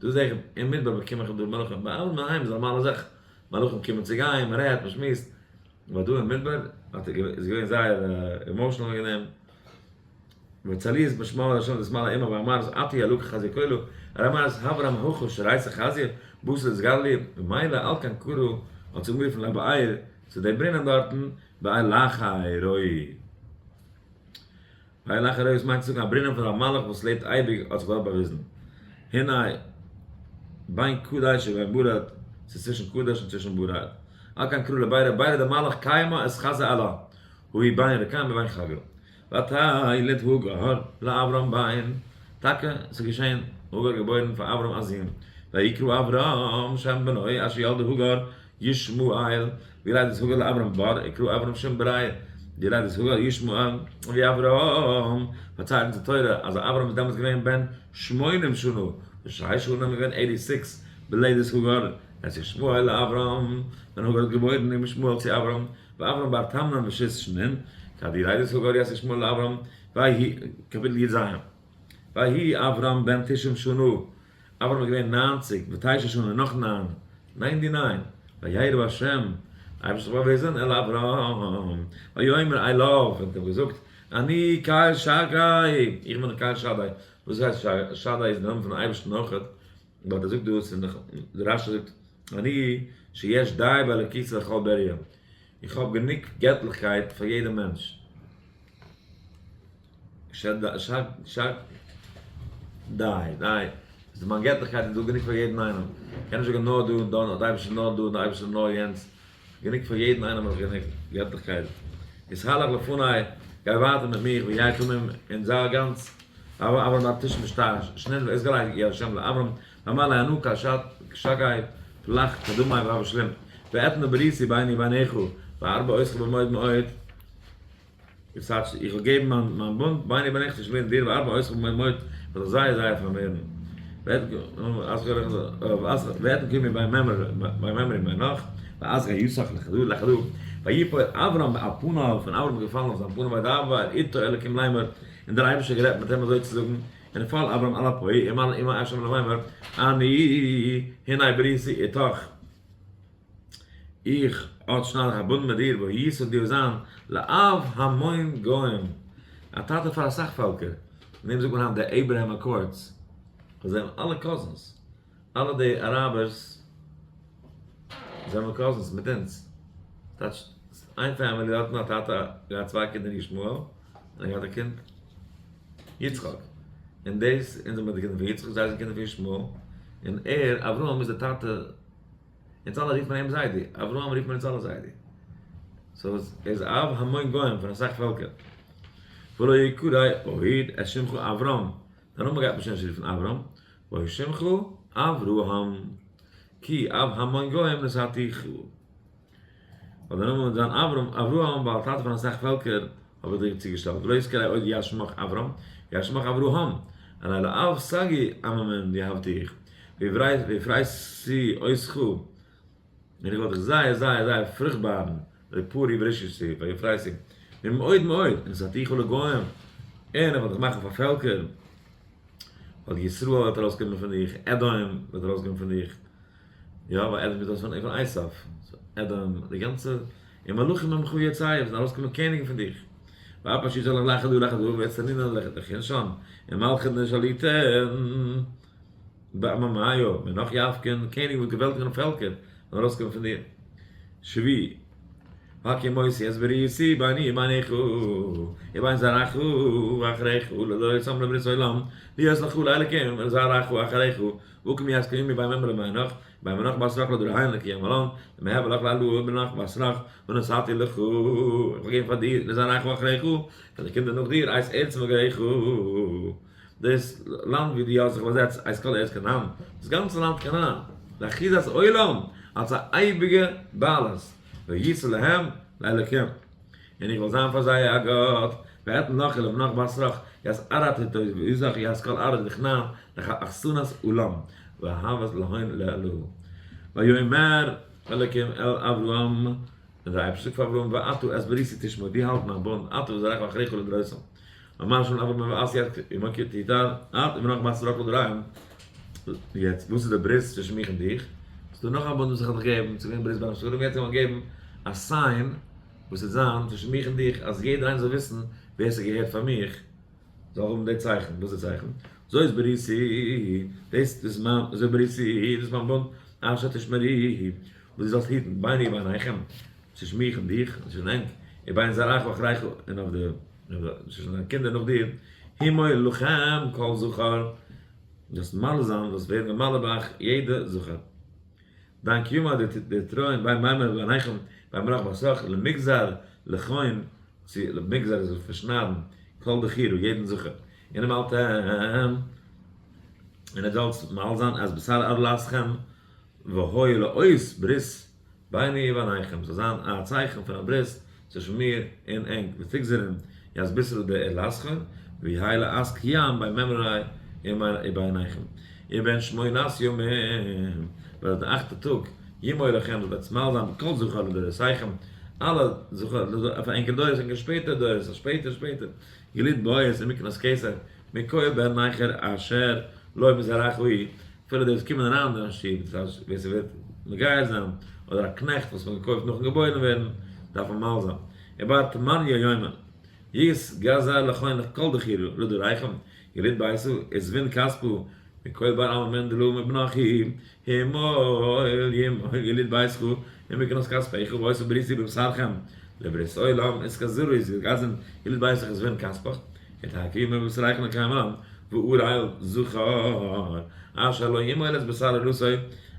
דא זע איך אין מדבר באקום איך דא מלאכים, ביי אברהם אינדערהיים איז א נארמאלע זאך, מלאכים קומען צו גיין, מען רעדט, מען שמועסט, אבער דא אין מדבר האט ער איז געווען זייער emotional וועגן דעם. וצלי איז משמע לשון דסמל האמא ואמר אז אתי אלוק חזי כולו, רמז הברם הכו שרייסה חזי, בוסל איז גלי, ומילא אל קיין קורו האט זיך אנגערופן לבאר צו די ברינען דארטן, באר לחי רואי. באר לחי רואי וואס מיינט צו זאגן א ברינען פון א מלאך וואס לעבט אייביג האט זיך דארט באוויזן. הנה בין קדש ובין ברד, ס'איז צווישן קדש און צווישן ברד. על כן קרא לבירה בירה דמלאך קיימא את חזה אלה, הוא בין רקיים ובין חגא. ותלד הגר לאברהם בן, טאקע ס'איז געשען, הגר האט געבוירן פאר אברהם א זון, ויקרא אברהם שם בנו אשר ילדה הגר ישמעאל, וילדת הגר לאברהם בר, יקרא אברהם שם בריה, וילדת הגר ישמעאל, ווי אברהם, פארציילט אונז די תורה אז אברהם איז דעמאלטס געווען בן שמונים שנה, ושש שנה איז געווען 86, בלידת הגר, את ישמעאל לאברהם, ווען הגר האט געבוירן אים ישמעאל צו אברהם, ואברהם בר תמנן ושית שנין, כד ילדת הגר את ישמעאל לאברהם, ויהי, קאפיטל י"ז, ויהי אברהם בן תשעים שנה, אברהם איז געווען 90, ותשע שנה, נאך 9, 99, וירא השם, דער אייבערשטער האט זיך באוויזען אל אברהם, ויאמר אליו, און האט אים געזאגט, אני קל שדי, איך בין קל שדי, וואס הייסט שדי איז די נאמען פונעם אייבערשטן אויכעט, באט ער זאגט דא, ס'איז נאך, רש"י זאגט, אני שיש די באלוקית לכל בריה, איך האב גענוג געטליכקייט פאר יעדע מענטש. די, די, איז מיין געטליכקייט איז דא גענוג פאר יעדן איינעם. קען נישט זאגן נאר דא און דאן, אדער אייבערשטער נאר דא און אייבערשטער נאר יענץ. גענוג פאר יעדן איינעם האב איך גענוג געטליכקייט. התהלך לפני, גיי ווייטער מיט מיך, והיה תמים, און זיי גאנץ. אברהם בר תשעים ושתיים, שנין ויתגלה ה' לאברהם, ואמר לו אנא קל שדי פלח קדמי והוה שלים, ואתנה בריתי ביני וביניך, וארבה אותך במאוד מאוד. דאס הייסט, איך וועל געבן מיין בונד ביני וביניך צווישן מיר און דיר, וארבה אותך במאוד מאוד, וועל איך זייער זייער פארמערן. ואתן קומי ביי ממרא ביי נח, ואז גיוסך לחדו לחדו, ויפול אברהם על פניו, און אברהם איז געפאלן אויף זיין פנים וידבר איתו אלקים לאמר, און דער אייבערשטער האט גערעדט מיט אים אזוי צו זאגן, ונפל אברהם על אפו, אמר עמו השם לאמר, אני הנה בריתי איתך. איך האט שנייד איך א בונד מיט דיר, והיית און דו וועסט זיין לאב המון גוים, א טאטע פאר אסאך פעלקער, און דעם זאגט מען היינט די Abraham Accords, ווייל זיי זענען אלע cousins, אלע די אראבערס זענען cousins מיט אונז, טייטש איין family דארטן א טאטע געהאט צוויי קינדער ישמעאל, און ער געהאט א קינד יצחק, און דאס אונז זעמיר די קינדער פון יצחק זיי זענען קינדער פון ישמעאל, און ער אברהם איז די טאטע. אונז אלע רופט מען אים זיידי, אברהם רופט מען אונז אלע זיידי. so ער איז אב המון גוים פון אסאך פעלקער. ולא יקרא עוד את שמך אברם, דיין נאמען גייט מען שוין נישט רופן אברם, והיה שמך אברהם, כי אב המון גוים נתתיך. ווייל דיין נאמען וועט זיין אברהם, אברהם, ווייל טאטע פון אסאך פעלקער האב איך דיר צוגעשטעלט. ולא יזכר עוד ישמך אברם, ישמך אברהם, אני לאב סגי עממים יהבתיך. והפריתי אותך, און איך וועל דיך זייער זייער זייער פרוכטבארן, לפרי ורשתי, והפריתי, ממאוד מאוד, ונתתיך לגוים, און איך וועל דיך מאכן פאר פעלקער, ווייל ישראל וועט ארויסקומען פון דיך, אדום וועט ארויסקומען פון דיך, יא, ווייל אדום קומט ארויס פון עשיו, אדום, די גאנצע, און מלכים ממך יצאו, וועט ארויסקומען קעניגן פון דיך, ואף אשר יצא לך לחדו לחדו, ואצטנינא לך תכין שם, און מלכות נשליטן. בעממיו, מנח יפקין, קעניג וואס געוועלטיגן אויף פעלקער, וועלן ארויסקומען פון דיר. שבי. והקימותי את בריתי ביני וביניך ובין זרעך אחריך לדורותם לברית עולם להיות לך לאלקים ולזרעך אחריך והקים ית קיומי בין ממרא ובינך ובין בנך בתרך לדורהיין לקיים עולם למהוי לך לאלוה בנך בתרך ונתתי לך איך וועל געבן פאר דיר ולזרעך אחריך פאר די קינדער נאך דיר את ארץ מגוריך דאס לאנד ווי דו האסט זיך באזעצט את כל ארץ כנען דאס גאנצע לאנד כנען לאחוזת עולם אלס א אייביגע בעלות. והייתי להם לאלקים, און איך וועל זיין פאר זיי א גאט, ואתן לך ולבנך בתרך ית ארעא תתוסך ית כל ארעא דכנען לאחסנת עולם, והוית להון לאלהא. ויאמר אלקים אל אברהם, און דער אייבערשטער זאגט פאר אברהם, ואתה את בריתי תשמור, דו האלט מיין בונד, אתה וזרעך אחריך לדורותם. ויאמר ה' לאברהם ועשי את עמך תיתן את ובנך בתרך לדורותיהם. יעצט וואס איז די ברית צווישן מיך און דיך? ס'איז דא נאך א בונד וואס איך האב דיך געגעבן, ס'איז געווען ברית בין הבתרים, יעצט וועל איך געבן א sign וואס וועט זיין צווישן מיך און דיך, אז יעדער איינער זאל וויסן ווער ס'געהערט פאר מיך, זאל האבן די צייכן. וואס איז די צייכן? זאת בריתי, דאס איז מיין, זאת בריתי, דאס איז מיין בונד, אשר תשמרו, וואס דו זאלסט היטן, ביני וביניכם, צווישן מיך און דיך, און צווישן ענק, ובין זרעך אחריך, און אויף די, צווישן דיינע קינדער נאך דיר, המול לכם כל זכר, דאס מל זיין, דאס ווערן געמל'עט ביי אייך יעדע זכר. דיין קיומא דתראין בין מימר וביניכם בין בנך בתרך למגזר לכון, צו למגזר איז פארשניידן, כל דכירא, יעדן זכר. און ומלתם, און עטס זאלטס מל זיין את בשר ערלתכם, והיה לאות ברית ביני וביניכם, ס'זאל זיין א צייכן פון א ברית צווישן מיר און ענק, ותגזרון ית בשרא דערלתכון, ויהי לאות קיים בין מימרי וביניכם. ובן שמונת ימים, ביי די אכטע טאג, ימול לכם, זאלט עטס מל זיין כל זכר לדורותיכם, אלע זכר, פאר ענקער דורות, ענקער שפעטער דורות, שפעטער שפעטער, יליד בית ומקנת כסף, מכל בן נכר אשר לא מזרעך הוא, אפילו די וואס קומען אריין אין דיין שטוב, דאס הייסט ווער ס'וועט מגייר זיין, אדער א קנעכט וואס מ'האט געקויפט נאכן געבוירן ווערן, דארף מען מל זיין. ובר תמניא יומין, יתגזר לכון כל דכירא לדורייכם, יליד ביתא, עזבין כספא, מכל בר עמא מן דלא מבנך הוא, המול ימול יליד ביתך, ומקנת כספך והיתה בריתי בבשרכם, לברית עולם, יתגזרו יתגזרון יליד ביתך עזבין כספך, ותהא קיומא בבשרכם לקיים עולם, וערל זכר, אשר לא ימול את בשר ערלתו,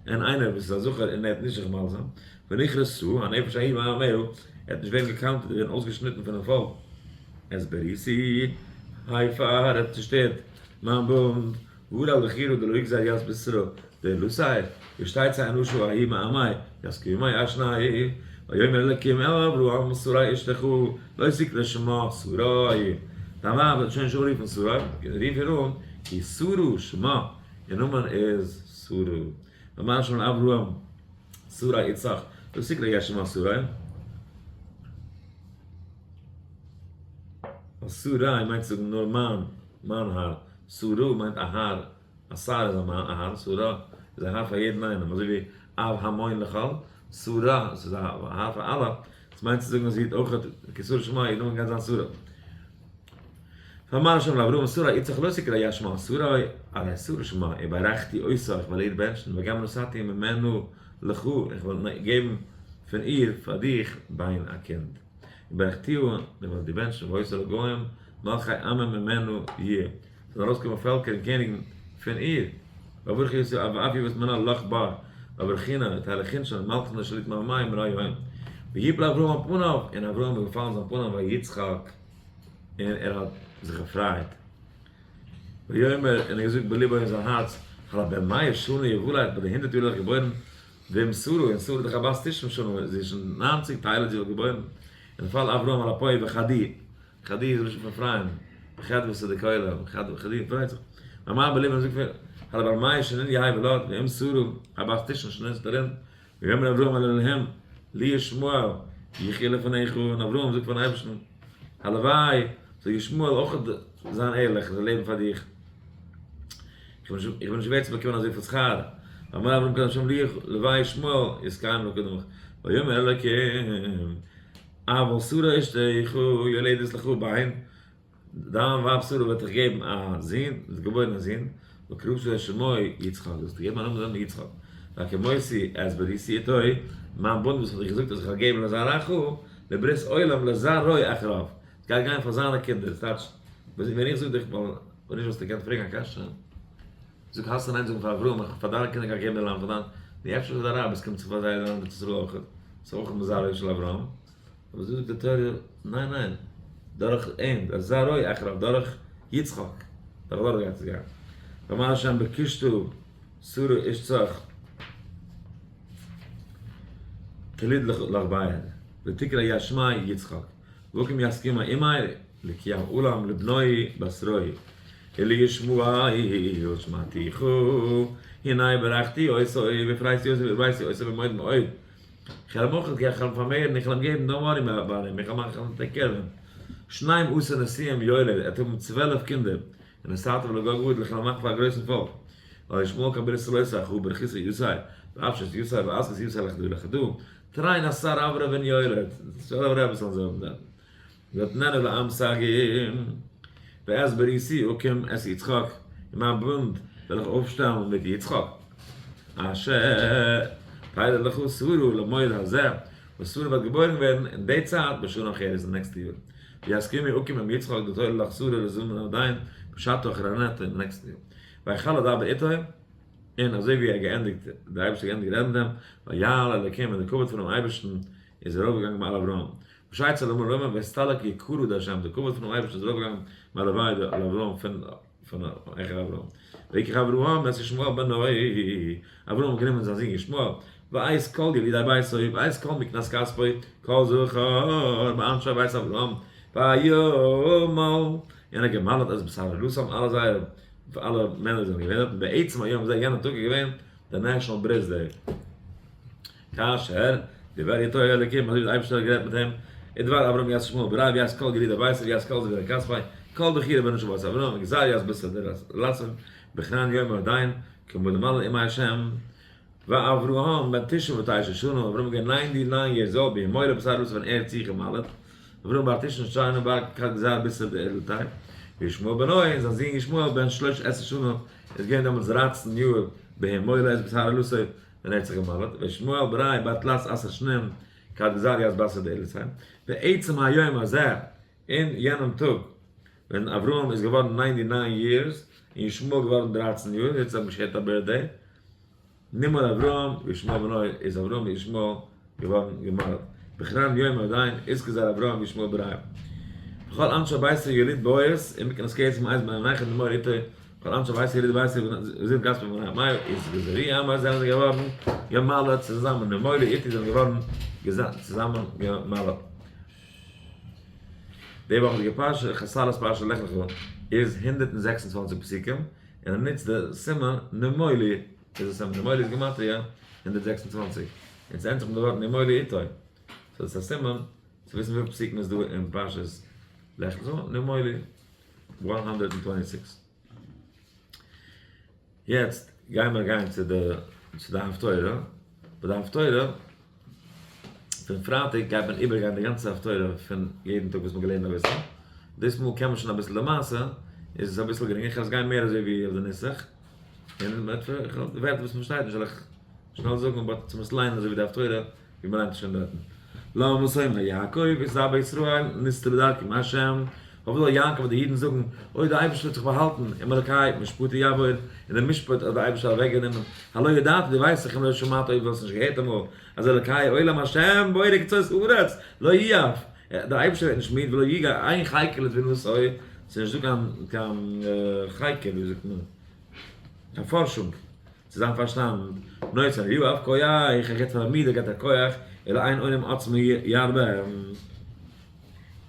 און איינער וואס איז א זכר און ער וועט נישט זיך מל זיין, ונכרתה הנפש ההיא מעמיה, ער וועט נישט ווערן געקאונטעד און ווערן אויסגעשניטן פונעם פאלק, את בריתי הפר, ער האט צושטערט מיין בונד, וערל דכירא דלא יגזר ית בשרא דערלתיה, ושתצא הנשה ההיא מעמיה, ית קיומיה אשני, ויאמר אלקים אל אברהם שרי אשתך לא תקרא שמה שרי, דיין ווייב וועט שוין נישט אנרופן שרי, רוף איר אן כי שרה שמה, איר נאמען איז שרה. ויאמר ה' אל אברהם שרי אשתך לא תקרא שמה שרי. ווייל שרי מיינט צו זאגן נאר מיין, מיין האר, שרה מיינט א האר, א שר איז א מאן, א האר, שרה איז א האר פאר יעדן איינעם, אזוי ווי אב המון לכל, שרה איז א האר פאר אלע, דאס מיינט צו זאגן אז זי האט אויך כי שרה שמה, איר נאמען גייט זיין שרה. ויאמר השם לאברהם שרי אשתך לא תקרא שמה שרי, הרי שרה שמה, וברכתי אותה, איך וועל איר בענטשן, וגם נתתי ממנה לך, איך וועל געבן פון איר פאר דיך בן א קינד. וברכתיה, און איך וועל דיר בענטשן, והיתה לגוים, מלכי עמים ממנה יהיו. ס'זאלן ארויסקומען פעלקער און קעניגן פון איר. ואברכי אותה ואף יבות מנה לך בר, ואברכינא, ותהלכין שם, מלכין שליט מעמי מרעיהם. ויפל אברהם על פניו, און אברהם איז געפאלן זיין פנים ויצחק, און ער האט זיך געפרייט. ויאמר, און ער האט געזאגט בלבו אין זיין הארץ, הלא בן מאה שנה יולד, ביי די 100 יאר איז ער געבוירן, ואם שרה, און שרה איז דאך א בת תשעים שנה, זי איז שוין 90 תיילת זי וואלט געבוירן. און נפל אברהם על אפו וחדי, חדי איז לשון פון פרייען, בחדוותא דכולא, חדי פרייט זיך. ויאמר בלבו און זאגט פון, הלא בן מאה שנין יהא ולד, ואם שרה, הבת תשעים שנין סטרין, ויאמר אברהם אל אלהים, לי ישמעאל, יחיה לפניך, און אברהם זאגט פארן אייבערשטן, הלוואי זאל ישמעאל אויך זיין ערליך און זאל לעבן פאר דיך, איך בין נישט ווערד צו באקומען אזויפיל שכר, ויאמר אברהם קודם השם לי, לוואי ישמעאל יתקיים לקדמך, ויאמר אלוקים, אבל שרה אשתך יולדת לך בן, דיין ווייב שרה וועט דיך געבן א זון, וועט געבוירן א זון, וקראת את שמו יצחק, זאלסטו געבן א נאמען זיין יצחק, והקימותי את בריתי אתו, מיין בונד וואס איך האב דיר געזאגט אז איך וועל געבן לזרעך, לברית עולם לזרעו אחריו, עס גייט גיין פאר זיינע קינדער, ס'טייטש, ווען איך זאג דיך, ווייל ווען נישט וואלסטו געקענט פרעגן א קשיא, זאג האסט אין איין זאגן פאר אברהם איך פאר דיינע קינדער גיי געבן די לאנד פאר דיין, נו אפשר איז די אראבערס קומט זיך פאר זייער לאנד ארץ ישראל אויך, ס'איז אויך מזרעו של אברהם, אבער זאגט די תורה ניין ניין, דורך אים, לזרעו אחריו, דורך יצחק, דורך דארט גייט עס גיין, ואמר השם בקשתו שרה אשתך תליד לך בית, ותקרא ישמע יצחק, וקים יסכימה עמי לקיים עולם לבנוי בשרוי, ולישמעאל שמעתיך, הנה ברכתי אותו והפריתי אותו והרביתי אותו במאוד מאוד. כ'על אים אויך איך וועל אים פארמערן, איך וועל אים געבן, don't worry about him, איך וועל מאכן take care of him. שנים עשר נשיאים יולד, ער וועט האבן 12 קינדער, ונתתיו לגוי גדול, איך וועל אים מאכן פאר א גרויסן פאלק. וישמעאל כברית אלותי אחוה ברכיסה ישי, ואפשת ישי ואסקס ישי לחדא לחדא, תריין עשר אברהם יולד, 12 רעבעס זאלן זיי האבן דארטן. ואתננה לעם סגים, ואת בריתי אקים את יצחק, און מיין בונד וועל איך אויפשטעלן מיט יצחק, אשר תלד לך שרה למועד הזה, וואס שרה וועט געבוירן ווערן אין די צייט בשנה אחרת אין נעקסטע יאר, ויסכימו אקים עם יצחק דתולד לך שרה לזמן עדיין בשעתו אחרנתו אין נעקסטן יאר. ויכל אדבר איתו, און אזוי ווי ער האט געענדיגט, דער אייבערשטער האט געענדיגט רעדן מיט אים, ויעל אלוקים און דער כבוד פונעם אייבערשטן איז ארויפגעגאנגען מעל אברהם, ושייצא למעלה לומר ואסתלק יקרא דהשם, די כבוד פונעם אייבערשטן איז ארויפגעגאנגען מעל אביי על אברהם פון פון העכער אברהם. ויקח אברהם את ישמעאל בנו, אברהם האט גענומען זיין זון ישמעאל, ואת כל ילידי ביתו, ואת כל מקנת כספו, כל זכר מאנשי בית אברהם, וימל, און ער האט געמל'ט את בשר ערלתם, אלע זייערע, אלע מענער זענען געווען דארטן, בעצם היום הזה, יענעם טאג איז געווען די national ברית day. כאשר דיבר איתו אלוקים, אזוי ווי דער אייבערשטער האט גערעדט מיט אים, ודבר אברהם את ישמעאל בריה ואת כל ילידי ביתו ואת כל זכר כספו, כל בחיר בן אנשי בית אברהם, וגזר את בשר ערלתם, בכרן יום עדיין, כמו למעלה עמי השם, ואברהם בן 99 שנה, אברהם איז געווען 99 years old, בהמולו בשר ערלתו ווען ער האט זיך געמל'ט, אברהם בר תשעים שנה בר כד גזר בשר ערלתו, וישמעאל בנו, און זיין זון ישמעאל בן 13 שנה, איז געווען דעמאלטס 13 יאר, בהמולו את בשר ערלתו, ווען ער האט זיך געמל'ט, וישמעאל בריה בר תלת עשר שנים כד גזר את בשר ערלתיה, בעצם היום הזה, אין יענעם טאג, ווען אברהם איז געווארן 99 years, און ישמעאל געווארן 13 יאר, יעצט האט מען געשערט א birthday, נימול אברהם וישמעאל בנו, איז אברהם און ישמעאל געווארן געמל'ט. בכרן יום עדיין איז גזר אברהם וישמעאל בריה. וכל אנשי ביתו יליד בית, און מקנת כסף מאת בני נכד נמור איתו, וכל אנשי ביתו יליד בית, וזיו כספו בני מאיר, איז גזרי עם זענען זיי געווארן געמל'ט צוזאמען, נמור איתו זענען געווארן צוזאמען געמל'ט. די וואכעדיגע פרשה, חזל'ס פרשה לך לך, איז 126 פסוקים, און ער נוצט די סימן נמולי, איז עס סימן נמולי איז גימטריא 126, און ס'ענדיגט זיך מיט די ווארט נמולי איתו, so דאס איז א סימן צו וויסן וויפיל פסוקים איז דא אין פרשת לך לך, נמולי 126. יעצט גייען מיר גיין צו די צו די הפטורה, ביי די הפטורה פון פרייטאג גייט מען איבערגיין די גאנצע הפטורה פון יעדן טאג וואס מ'האט געלערנט אביסל, דאס מאל קען מען שוין אביסל די מעשה, איז עס אביסל גרינגער, איך וועל עס גיין מער אזוי ווי אויף די נוסח, און מ'וועט די ווערטער וואס מ'פארשטייט נישט וועל איך שנעל זאגן, but צו מ'עס ליינען אזוי ווי די הפטורה ווי מ'ליינט עס שוין דארטן. למה תאמר יעקב את אבא ישראל נסתרה דרכי מהשם, פארוואס זאל יעקב אדער אידן זאגן, אוי דער אייבערשטער האט זיך באהאלטן, עם אלקי משפטי יעבור, און דער משפט האט דער אייבערשטער אוועקגענומען, הלא ידעת דו ווייסט דאך אם לא שמעת אויב דו האסט נישט געהערט אמאל, אז אלקי עולם השם בורא קצות הארץ, לא יעף, דער אייבערשטער ווערט נישט מיד ולא יגע אין חקר לתבונתו, ס'איז נישט דא קיין קיין חקר, ווי זאגט מען, קיין פארשונג. צו זיין פארשטאנד, נותן ליעף כח, ער געבט פאר א מידער געבט ער כח, אלא אין אונים עצמו ירבה. און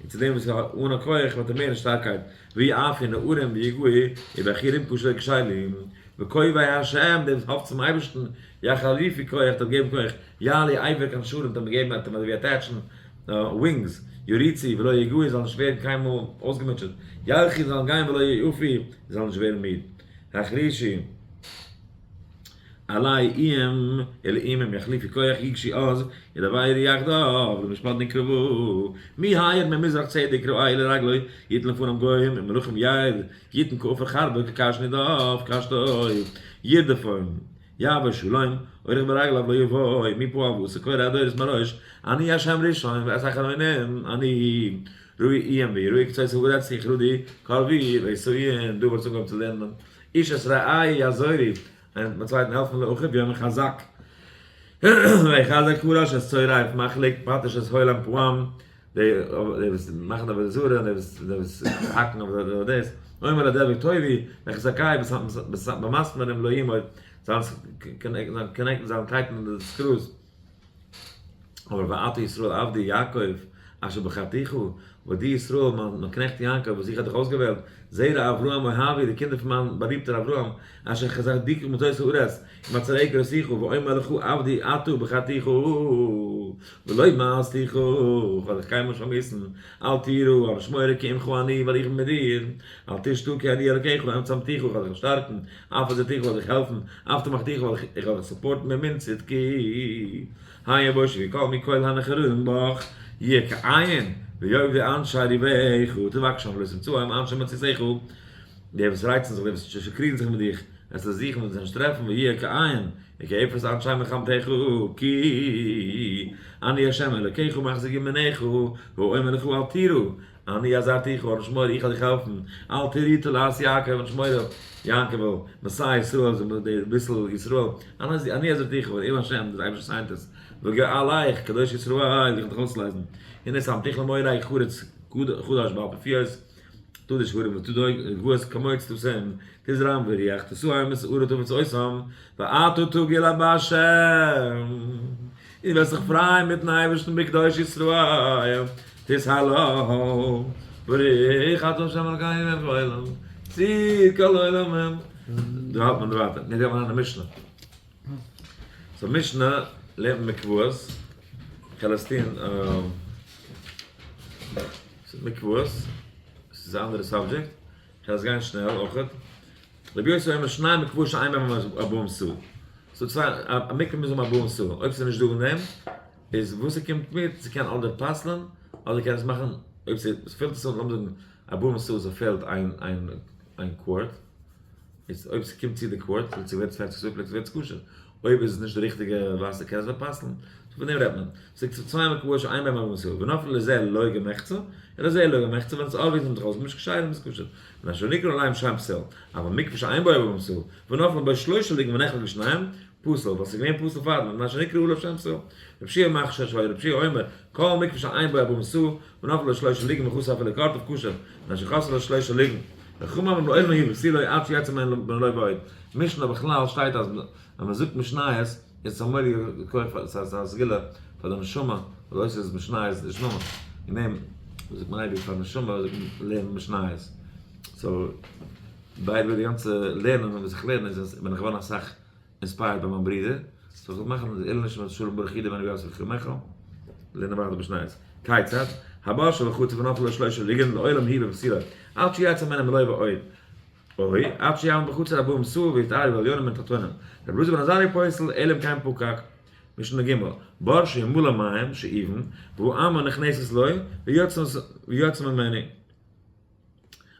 צו דעם וואס האט אן א כח וועט ער מערן שטארקייט, ויעפו נערים ויגעו ובחורים קשה כשלים, וקווי השם, דער וואס האפט צום אייבערשטן, יחליפו כח, דער געבן כח, יעלו אבר כנשרים, דער געבן, דער ווי attach ן wings, ירוצו ולא יגעו, זאלן נישט ווערן קיינמאל אויסגעמוטשעט, ילכו זאלן גיין ולא יעפו, זאלן נישט ווערן מיד. החרישי. עלי איהם אלהים יחליפו כח יגשו אז ידברו יחדיו למשפט נקרבו מי העיר ממזרח צדק ראה לרגלו יתן לפניו גוים ומלכים יעד יתן כעפר חרבו כקש נידף קשתו ירדפום יבא שלום אורך ברגליו לא יבוא מפה אבוס קורא הדורות מראש אני השם ראשון ואת אחרונים אני רואי איהם ויראי קצות הארץ יכרודי קרבי ויסויין דא וואלט אנגעהויבן צו לערנען איש את רעהו יעזורו איינער מיטן צווייטן העלפן לאחיו יאמר חזק ויחזק חרש את צורריו מחליק פטיש את הולם פועם די וואס מאכן עבודה זרה און די וואס האקן אויף דאס אומר לדבק טובי וחזקי במסמרים לא ימוט זיין connect ן זיין קייטן און די screws. אבער ואתה ישראל עבדי יעקב אשר בחרתיך, וואס דו ישראל, מיין קנעכט יעקב, וואס איך האב דיך אויסגעוועלט, זרע אברהם אוהבי, די קינדער פון מיין באליבטער אברהם, אשר חזקתיך מצות הארץ, ומצרי קראתיך, ואומר לך עבדי אתה בחרתיך, ולא מאסתיך, איך וועל דיך קיינמאל נישט פארמיאוסן, אל תירא, האב נישט מורא כי עמך אני, ווייל איך בין מיט דיר, אל תשתא כי אני אלקיך, ועצמתיך, איך וועל דיך שטארקן, אף עזרתיך וועל דיך העלפן, אף תמכתיך וועל איך דיך support ן מיט צדקי. היה בושי וכל מכל הנחרים בך, יהיה כעין, ויאבדו אנשי ריבך, תבקשם ולא תמצאם אנשי מציתיך. די וואס רייצן זיך, די וואס קריגן זיך מיט דיך, וועסטו זוכן און זיי נישט טרעפן, ויהיה כאין, וכאפס אנשי מלחמתך, כי אני ה' אלוקיך מחזיק ימינך, ואומר לך אל תירא, אני עזרתיך, האב נישט מורא, איך וועל דיך העלפן, אל תיראי תולעת יעקב, האב נישט מורא, יעקב'ל, מסע ישראל, די ביסל ישראל, אני עזרתיך, ואם השם, דער אייבערשטער סיינט עס, וגאלך, קדוש ישראל, איך וועל דיך אויסלייזן, הנה שמתיך למורה, חרוץ חדש בעל פיות, תדוש הרים ותדוג גבוהות כמוץ תשם, תזרם וריח תשאם ושערה תבץ אותם, ואתה תגיל בהשם, און וועסט זיך פרייען מיטן אייבערשטן בקדוש ישראל, תתהלל, ברוך אתה ה' אלקינו מלך העולם, צור כל העולמים. דא האלט מען ווייטער, יעצט גייט מען אריין אין משנה. so משנה לערנט מען מקוואות, כ'על עס טון מקוואות, ס'איז א אנדערע subject, כ'על עס גיין שנעל אויכעט. רבי יוסי אומר שנים מקוואות שאין בהם ארבעים סאה. ס'דא צוויי, א מקווה מוז האבן ארבעים סאה, אויב ס'איז נישט דא אין דעם, איז וואס ס'קומט מיט, ס'קען אדער פסל'ן, אדער קען עס מאכן, אויב ס'פעלט עס אן, לאמיר זאגן ארבעים סאה ס'פעלט איין quart, איז אויב ס'קומט צו די quart, וועט ס'ווערט 40 סאה, פלעגט ס'ווערט כשר. אויב איז עס נישט די ריכטיגע וואסער קען עס פסל'ן. so פון דעם רעדט מען. ס'איז צוויי מקוואות שאין בהם ארבעים סאה, ונפלו לזה לוג ומחצה, ולזה לוג ומחצה, ווען עס איז obvious נעמט זיך אויס נישט כשרים איז כשר. מפני שנקרא עליהם שם פסול. אבל מקווה שאין בו ארבעים סאה, ונפלו בו שלושה לוגין ונחלק לשניים, פסול, ווייל ס'איז געווען פסול פארדעם, מפני שנקרא עליו שם פסול. רבי יהושע מכשיר שהיה רבי יהושע אומר, כל מקווה שאין בו ארבעים סאה, ונפלו בו שלושה לוגין וחסר אפילו קרטוב כשר, מפני שחסר לו שלושה לוגין. וחכמים אומרים לעולם הוא בפסולו עד שיצא ממנו במלואו ועוד. משנה בכלל שטייט אז ווען מען זאגט משניות איז עס א מורא'דיגע כח פאר ס'איז א סגולה פאר די נשמה, ווייל אויב ס'איז משניות איז נשמה, אין דעם זאגט מען אייביג פאר נשמה זאגט מען לערן משניות, so by the way די גאנצע לערנען וואס איך לערן איז אז בין איך געווארן אסאך inspired ביי מיין ברודער, so איך וויל מאכן לעילוי נשמת שלום ברוך יודא בן רבי יוסף כרמך'ל, לערנען ווייטער משניות. כיצד? הבור שבחצר ונפלו לו שלושה לוגין לעולם הוא בפסולו, עד שיצא ממנו מלואו ועוד. או, עד שיעמוד בחצר ארבעים סאה ויטהרו העליונים מן התחתונים. רבי אלעזר בן עזריה פוסל, אלא אם כן פקק. משנה ג', בור שימלא מים שאובין, והאמה נכנסת לו, ויוצא ממנו.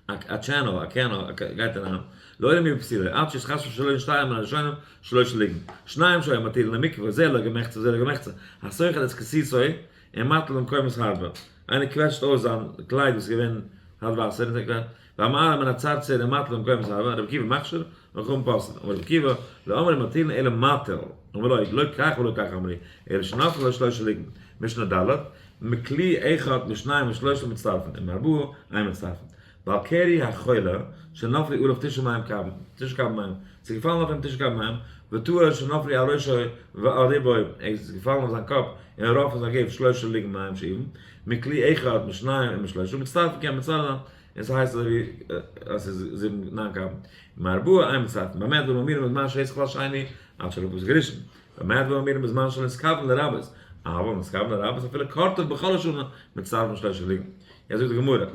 א channel, א canal, גייט אריין, לעולם הוא בפסולו, עד שיתחשב שלא נשתייר מן הראשונים שלושה לוגין. שניים שהיו מטילין למקווה, זה לוג ומחצה וזה לוג ומחצה. הסוחט את כסיתו, ומטיל במקומות הרבה. איינער קוועטשט אויס זיין קלייד וואס איז געווען האט וואסער, און זאגט והמעלה מן הצרצור ומטיל במקומות הרבה, רבי עקיבא מכשיר, וחכמים פוסלין. אמר רבי עקיבא, לא אמרו מטילין אלא מטיל. אמר לו, לא כך ולא כך אמרו, אלא שנפלו לו שלושה לוגין. משנה ד', מכלי אחד משניים ושלושה מצטרפין, ומארבעה אין מצטרפין. בעל קרי החולה, שנפלו עליו תשעה מים קבין, תשעה קבין מים, ס'איז געפאלן אויף אים תשעה קבין מים, וטהר שנפלו על ראשו ועל רובו, ער איז געפאלן אויף זיין קאפ און רוב פון זיין גוף שלושה לוגין מים שאובין, מכלי אחד משניים ומשלושה מצטרפין קען מצטרף זיין, און ס'הייסט אזוי ווי אז ס'איז זיבן ניין קבין. מארבעה אין מצטרפין, במה דברים אמורים בזמן שהתחיל השני עד שלא פסק הראשון, במה דברים אמורים בזמן שלא נתכוון לרבות, אבל נתכוון לרבות אפילו קורטוב בכל השנה מצטרפין שלושה לוגין. יעצט זאגט די גמרא,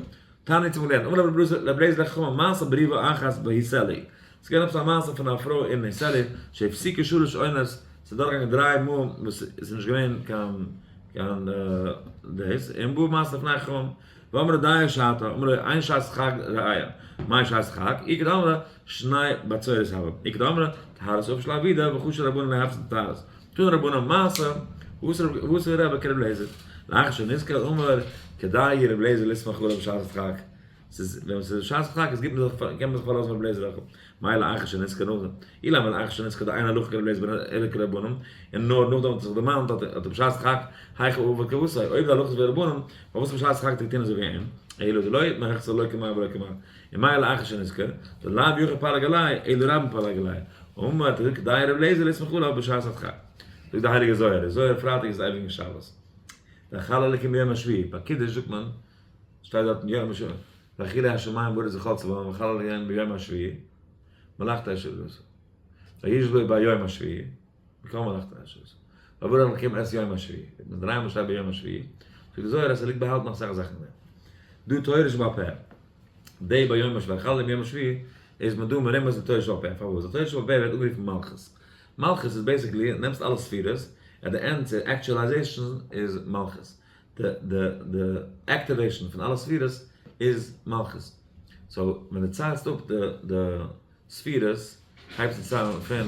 תניא צום געלערנט, אמר רבי אלעזר לחכמים מעשה בריבה אחת בהיסלי. ס'איז געווען עפעס א מעשה פון א פרוי אין ניסעלי, שהפסיקה שלש עונות, ס'איז דורכגעגאנגען 3 מאל וואס עס איז נישט געווען קיין דאס, און בא מעשה לפני חכמים, ואמרו דיי שעתה, אמרו אין שעת חג ראיה, מאי שעת חג? איכא דאמרי שני בצורת הוה, איכא דאמרי טהרת אב של אבידה וחשוב רבנן להפסיד טהרת. תנו רבנן מעשה, וואס איז רבי כרבי אליעזר? לאחר שנזכר אמר כדאי רבי אליעזר לסמוך עליו בשעת חג. ס'איז ווען ס'איז שעת חג איז גיט מען זיך קען מען זיך פארלאזן רבי אליעזר אויך. מילא לאחר שנזכר נאכדעם. אלא לאחר שנזכר דאין הלכה כרבי אליעזר בן אלא כרבנן, און נאר נאכדעם האט ער זיך דערמאנט האט ער בשעת חג היכי עבד כוותיה. אויב די הלכה איז ווי רבנן, פארוואס בשעת חג האט ער געטון אזוי ווי אים? אלא דלא מהכתב לא כמאי ולא כמאי. און מילא לאחר שנזכר, דלאו יחיד פליג עליה, אלא רבים פליגי עליה. אמר האט ער געזאגט כדאי רבי אליעזר לסמוך עליו בשעת הדחק. זאגט די הייליגע זוהר, די זוהר פרייטאג איז אייביג אין שבת. ויכל אלקים ביום השביעי, ביי קידוש זאגט מען, שטייט דארט אין יום השביעי, ויכולו השמים בארץ וכל צבאם, ויכל אלקים ביום השביעי, מלאכתו אשר עשה. וישבו ביום השביעי, מכל מלאכתו אשר עשה. ויברך אלקים את יום השביעי. מיט 3 מאל שטייט ביום השביעי. זאגט די זוהר אז ס'ליגט באהאלטן נאך אסאך זאכן אין דעם. דא תורה שבעל פה, די ביום השביעי, ויכל אלקים ביום השביעי, איז מען דא מרמז די תורה שבעל פה. פארוואס? די תורה שבעל פה ווערט אנגערופן מלכות. מלכות איז basically, נעמסט אלע ספירות, at the end, די actualization איז מלכות. די activation פון אלע ספירות איז מלכות. So, ווען דו ציילסט אפ די ספירות, הייבסט אן ציילן פון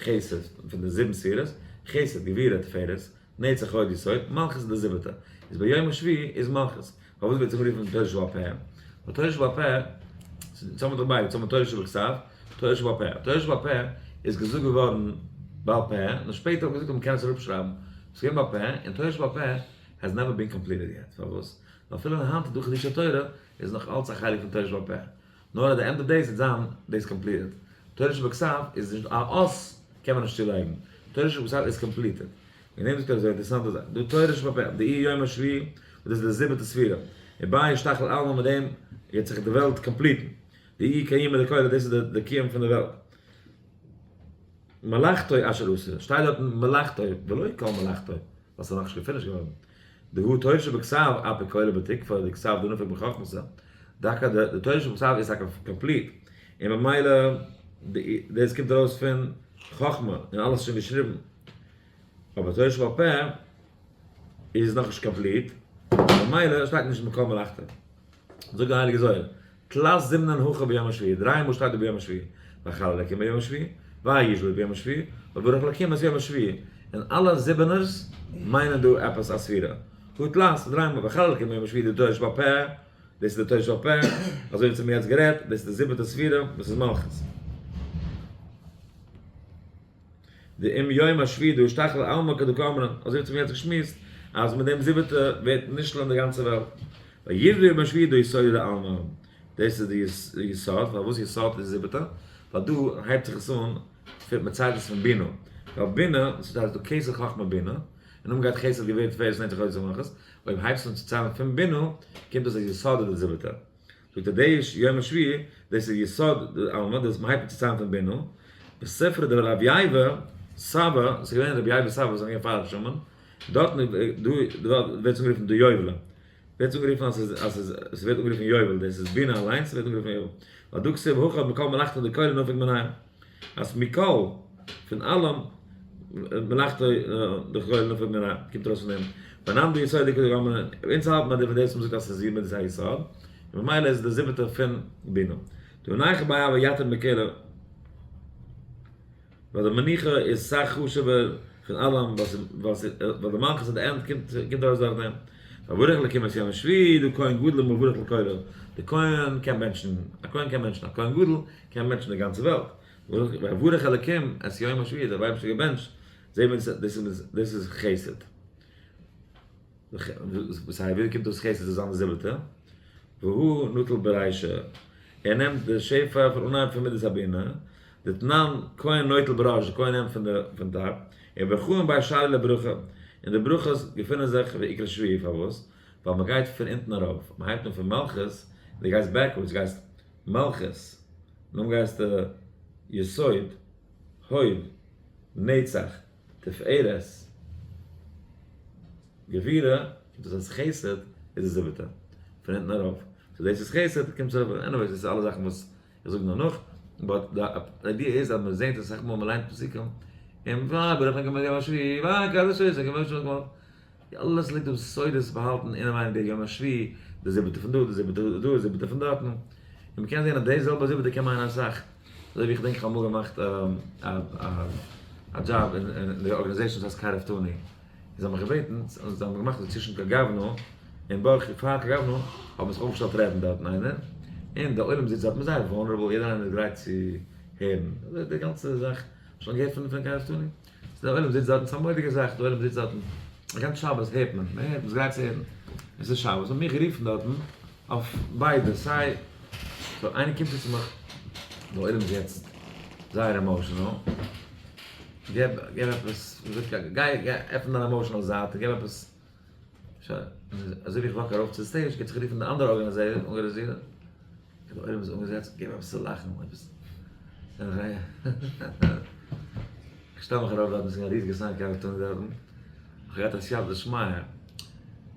חסד, פון די 7 ספירות, חסד, גבורה, תפארת, נצח, הוד, יסוד, מלכות איז די זיבעטע. איז ביום השביעי איז מלכות. פארוואס ווערט עס אנגערופן תורה שבעל פה? ווייל תורה שבעל פה, צאם מיט ביידע, צאם מיט תורה שבכתב, תורה שבעל פה. תורה שבעל פה איז געזאגט געווארן בעל פה, און שפעטער האט מען געזאגט אז מען קען עס אראפשרייבן. עס איז געווען בעל פה, און תורה שבעל פה has never been completed yet. פארוואס? ווייל אפילו היינט איז דא חידושי תורה, איז נאך אלץ א חלק פון תורה שבעל פה. נאר at the end of days וועט זיין דאס completed. תורה שבכתב איז נישט א אות קען מען נישט צולייגן. תורה שבכתב איז completed. אין דעם זאגט ער אזוי אינטערעסאנטע זאך. דא תורה שבעל פה, די יום השביעי, וואס דאס איז די זיבעטע ספירה. וביה אשתחיל עלמא מיט דעם גייט זיך די וועלט complete ן. די אי קיומא דכולא, דאס איז די קיום פון די וועלט. מלאכתו אשר עשה, שטייט דארטן מלאכתו, ולא כל מלאכתו, ווייל ס'איז נאכנישט גע finish ט געווארן. דהא תורה שבכתב, אפיק כולא בתוקפא, די כתב דנפק מחכמתא. דוקא די תורה שבכתב איז טאקע complete. און ממילא, דאס קומט ארויס פון חכמה, און אלעס איז שוין געשריבן. אבער תורה שבעל פה איז נאכנישט complete, ממילא שטייט נישט מכל מלאכתו. זאגט די הייליגע זוהר, תלת זימנין הכא ביום השביעי, 3 מאל שטייט דא ביום השביעי, ויכל אלקים ביום השביעי, וישבות ביום השביעי, ויברך אלקים את יום השביעי, און אלע זיבענערס מיינען דא עפעס א ספירה. הא תלת, 3 מאל, ויכל אלקים ביום השביעי די תורה שבעל פה, דאס איז די תורה שבעל פה, אזוי ווי מיר יעצט גערעדט, דאס איז די זיבעטע ספירה, וואס איז מלכות. די אם יום השביעי דא אשתחיל עלמא כדקאמרן, אזוי ווי מיר יעצט געשמועסט, אז מיט דעם זיבעטע ווערט נשלם די גאנצע וועלט. וירדו יום השביעי דא יסוד עלמא, דאס איז די יסוד, פארוואס יסוד איז זיבעטע? ווייל דא הייבט זיך עס אן, מען ציילט עס פון בינה. ווייל בינה, דאס הייסט דא כתר חכמה בינה, און נאכדעם גייט חסד גבורה תפארת נצח הוד יסוד מלכות, אויב הייבסט אן צו ציילן פון בינה, קומט דאס אז יסוד איז די זיבעטע. זאגט ער דאס יום השביעי, דאס איז יסוד עלמא, דאס מ'הייבט אן צו ציילן פון בינה. בספרא דרב ייבא סבא, ס'איז געווען רבי ייבא סבא וואס איז געווען פאר רבי שמעון, דארטן דא ווערט עס אנגערופן די יובלה. ווערט עס אנגערופן אז עס ווערט אנגערופן יובל, דאס איז בינה אליינס ווערט אנגערופן יובל. ווייל דא כתיב הכא מכל מלאכתו דכולא נפיק מניה. אז מכל, פון אלעם, מלאכתו דכולא נפיק מניה, קומט ארויס פון דעם. ואנן ביסוד דכולא גמרא, אונז האלטן אז די פון דאס מ'זאגט אז ס'איז מיט די יסוד, און ממילא איז די זיבעטע פון בינה. דהא נייחא ביה הוה יתיר מכולא, ווייל די מנוחה איז סאך חשוב'ער פון אלעם, ווייל די מלכות at the end קומט ארויס דורך דעם. ויברך אלקים את יום השביעי, דהא כהן גדול מברך לכולא. די כהן קען בענטשן, א כהן קען בענטשן, א כהן גדול קען בענטשן די גאנצע וועלט. ויברך אלקים את יום השביעי, דער אייבערשטער געבענטשט, זעהן מיר דאס איז חסד. וואס הייסט, ווי קומט דאס חסד צו זיין די זיבעטע? והוא נוטל ברישא, ער נעמט די שפע פון אנהייב פון מידת הבינה, דתנן כהן נוטל בראש, די כהן נעמט פון top, וברכאן ביה שרי לברכה, און די ברכות געפינען זיך בעיקר שביעי, פארוואס? ווייל מען גייט פון אונטן ארויף, מען הייבט אן פון מלכות, און דו גייסט backwards, גייסט מלכות, נאכדעם גייסטו יסוד, הוד, נצח, תפארת, גבורה, קומט אויס אז חסד איז די זיבעטע, פון אונטן ארויף. So דאס איז חסד, קומט ארויף, anyways, דאס איז אלע זאכן וואס איך זאג נאר נאך. But די idea איז אז מען זעט אסאך מאל מען ליינט פסוקים, און אלעס ליגט דא סודות באהאלטן אינעווייניג די יום השביעי, די זיבעטע פון דא, די זיבעטע דא, די זיבעטע פון דארטן. און מען קען זען אז די זעלבע זיבעטע קען מיינען אסאך. אזוי ווי איך געדענק איך האב אמאל געמאכט א דזשאב אין די organization וואס הייסט קרבתנו. זיי האבן מיך געבעטן, און זיי האבן געמאכט אז צווישן קגוונא און ברכי פאר קגוונא האבן זיך אויפגעשטעלט רעדן דארטן איינער, און די עולם זיצט דארט, מ'איז זייער vulnerable, יעדער איינער איז גרייט צו הערן, אזוי די גאנצע זאך, שוין געהערט פון קרבתנו? ס'איז די עולם זיצט דארטן, ס'איז א מורא'דיגע זאך, די עולם זיצט דארטן, א גאנץ שבת הערט מען, מען הערט, מ'איז גרייט צו הערן, עס איז שבת, האבן מיך גערופן דארטן אויף ביידע, סיי, so איינער קומט צו צו מיך, די עולם איז יעצט זייער emotional, געב געב עפעס, גיי גיי עפן דיין emotional זייט און געב עפעס, שוין, אזוי ווי איך walk ארויף צו די stage געט זיך גערופן די אנדערע ארגאניזירער, די עולם איז אנגעזעצט, געב עפעס צו לאכן, עפעס, איך שטעל מיך ארויף דארטן, ס'איז געווען א ריזיגע סיין קרבתנו דארטן, איך האב געהאט א סייעתא דשמיא,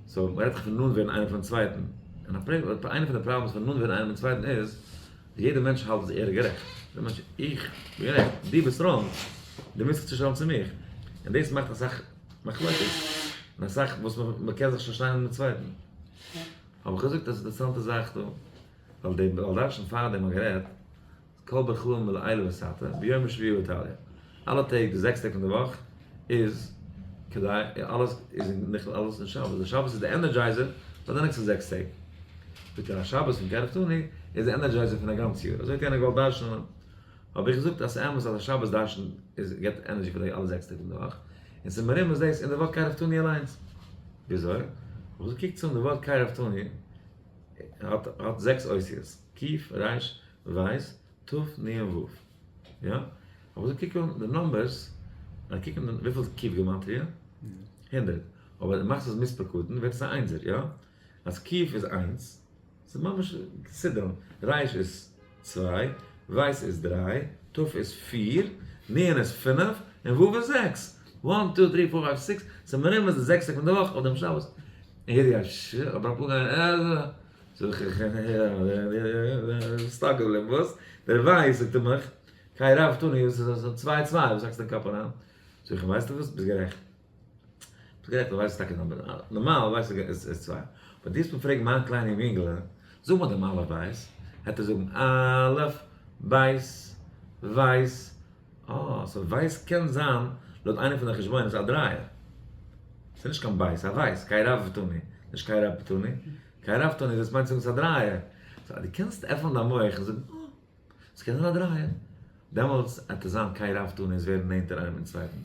so מ'רעדט זיך פון נאנט ווערן איינער פונעם צווייטן, און איינע פון די problems פון נאנט ווערן איינער מיטן צווייטן איז, יעדער מענטש האלט אז ער איז גערעכט, דער מענטש, איך בין גערעכט, דו ביסט wrong, דו מוזט זיך צושטעלן צו מיך, און דאס מאכט אסאך מחלוקת, און אסאך וואס מען קען זיך נישט פארשטיין מיטן צווייטן. האב איך געזאגט אז ס'איז אינטערעסאנטע זאך דא, ווייל די בעל דרשן פארדעם האט גערעדט, כל ברכאן מלעילא וסתא, ביום השביעי איטליא. אלע טעג, די זעקס טעג פון די וואך, איז כדי, אלעס איז נכלל אלעס אין שבת, די שבת איז די energizer פאר די נעקסטע זעקס טעג. זאגט ער א שבת פון קרבתנו איז די energizer פון א גאנץ יאר, אזוי האט יענער געוואלט דרש'נען. האב איך געזאגט אז ס'אמת אז א שבת דרש'ן איז געבט energy פאר די אלע זעקס טעג פון די וואך, און ס'איז מרומז דאס אין די ווארט קרבתנו אליינס. וויאזוי? האב איך געזאגט קוקטס אן די ווארט קרבתנו האט זעקס אותיות, קוף, ריש, בית, תו, נון, וו. יא? אבער זאג קוק אן די numbers, און קוק אן וויפיל איז קוף גימטריא? 100. אבער מאכסט עס מספר קטן ווערט עס א איינזער, יא? אז קוף איז איינס, ס'איז ממש כסדר, ריש איז צוויי, בית איז דריי, תו איז פיר, נון איז פינף, און וו איז זעקס. One, two, three, four, five, six, ס'איז מרומז די זעקס טעג פון די וואך אויף דעם שבת. און יעדער גייט ש, אבער אפאר גייען אה, זאג איך, stuck געבליבן, וואס? דער ווייס, זאגט ער מיך, קיי רב תני, וואס איז דאס? צוויי צוויי, וואס האקסטו אין קאפ אריין? זאג איך אים, ווייסטו וואס, ביסט גערעכט. ביסט גערעכט, דו ווייסט טאקע נאמבער, נארמאל ווייס איך עס איז צוויי. אבער דו האסט מיר פרעגן מיין קליינעם יונגעלע, זאג מיר דעם אלף בית, העט ער זאגן אלף, בית, ווייס, אה, so ווייס קען זיין לויט איינע פון די חשבונות א דרייער. ס'איז נישט קיין בית, א ווייס, קיי רב תני, נישט קיי רב תני. קיי רב תני, דאס מיינט צו זאגן ס'איז א דרייער. So אז דו קענסט עפענען דיין מח און זאגן, אה, ס'קען זיין א דרייער. דעמאלטס וועט עס זיין קרבתנו און עס ווערן נענטער איינער מיטן צווייטן.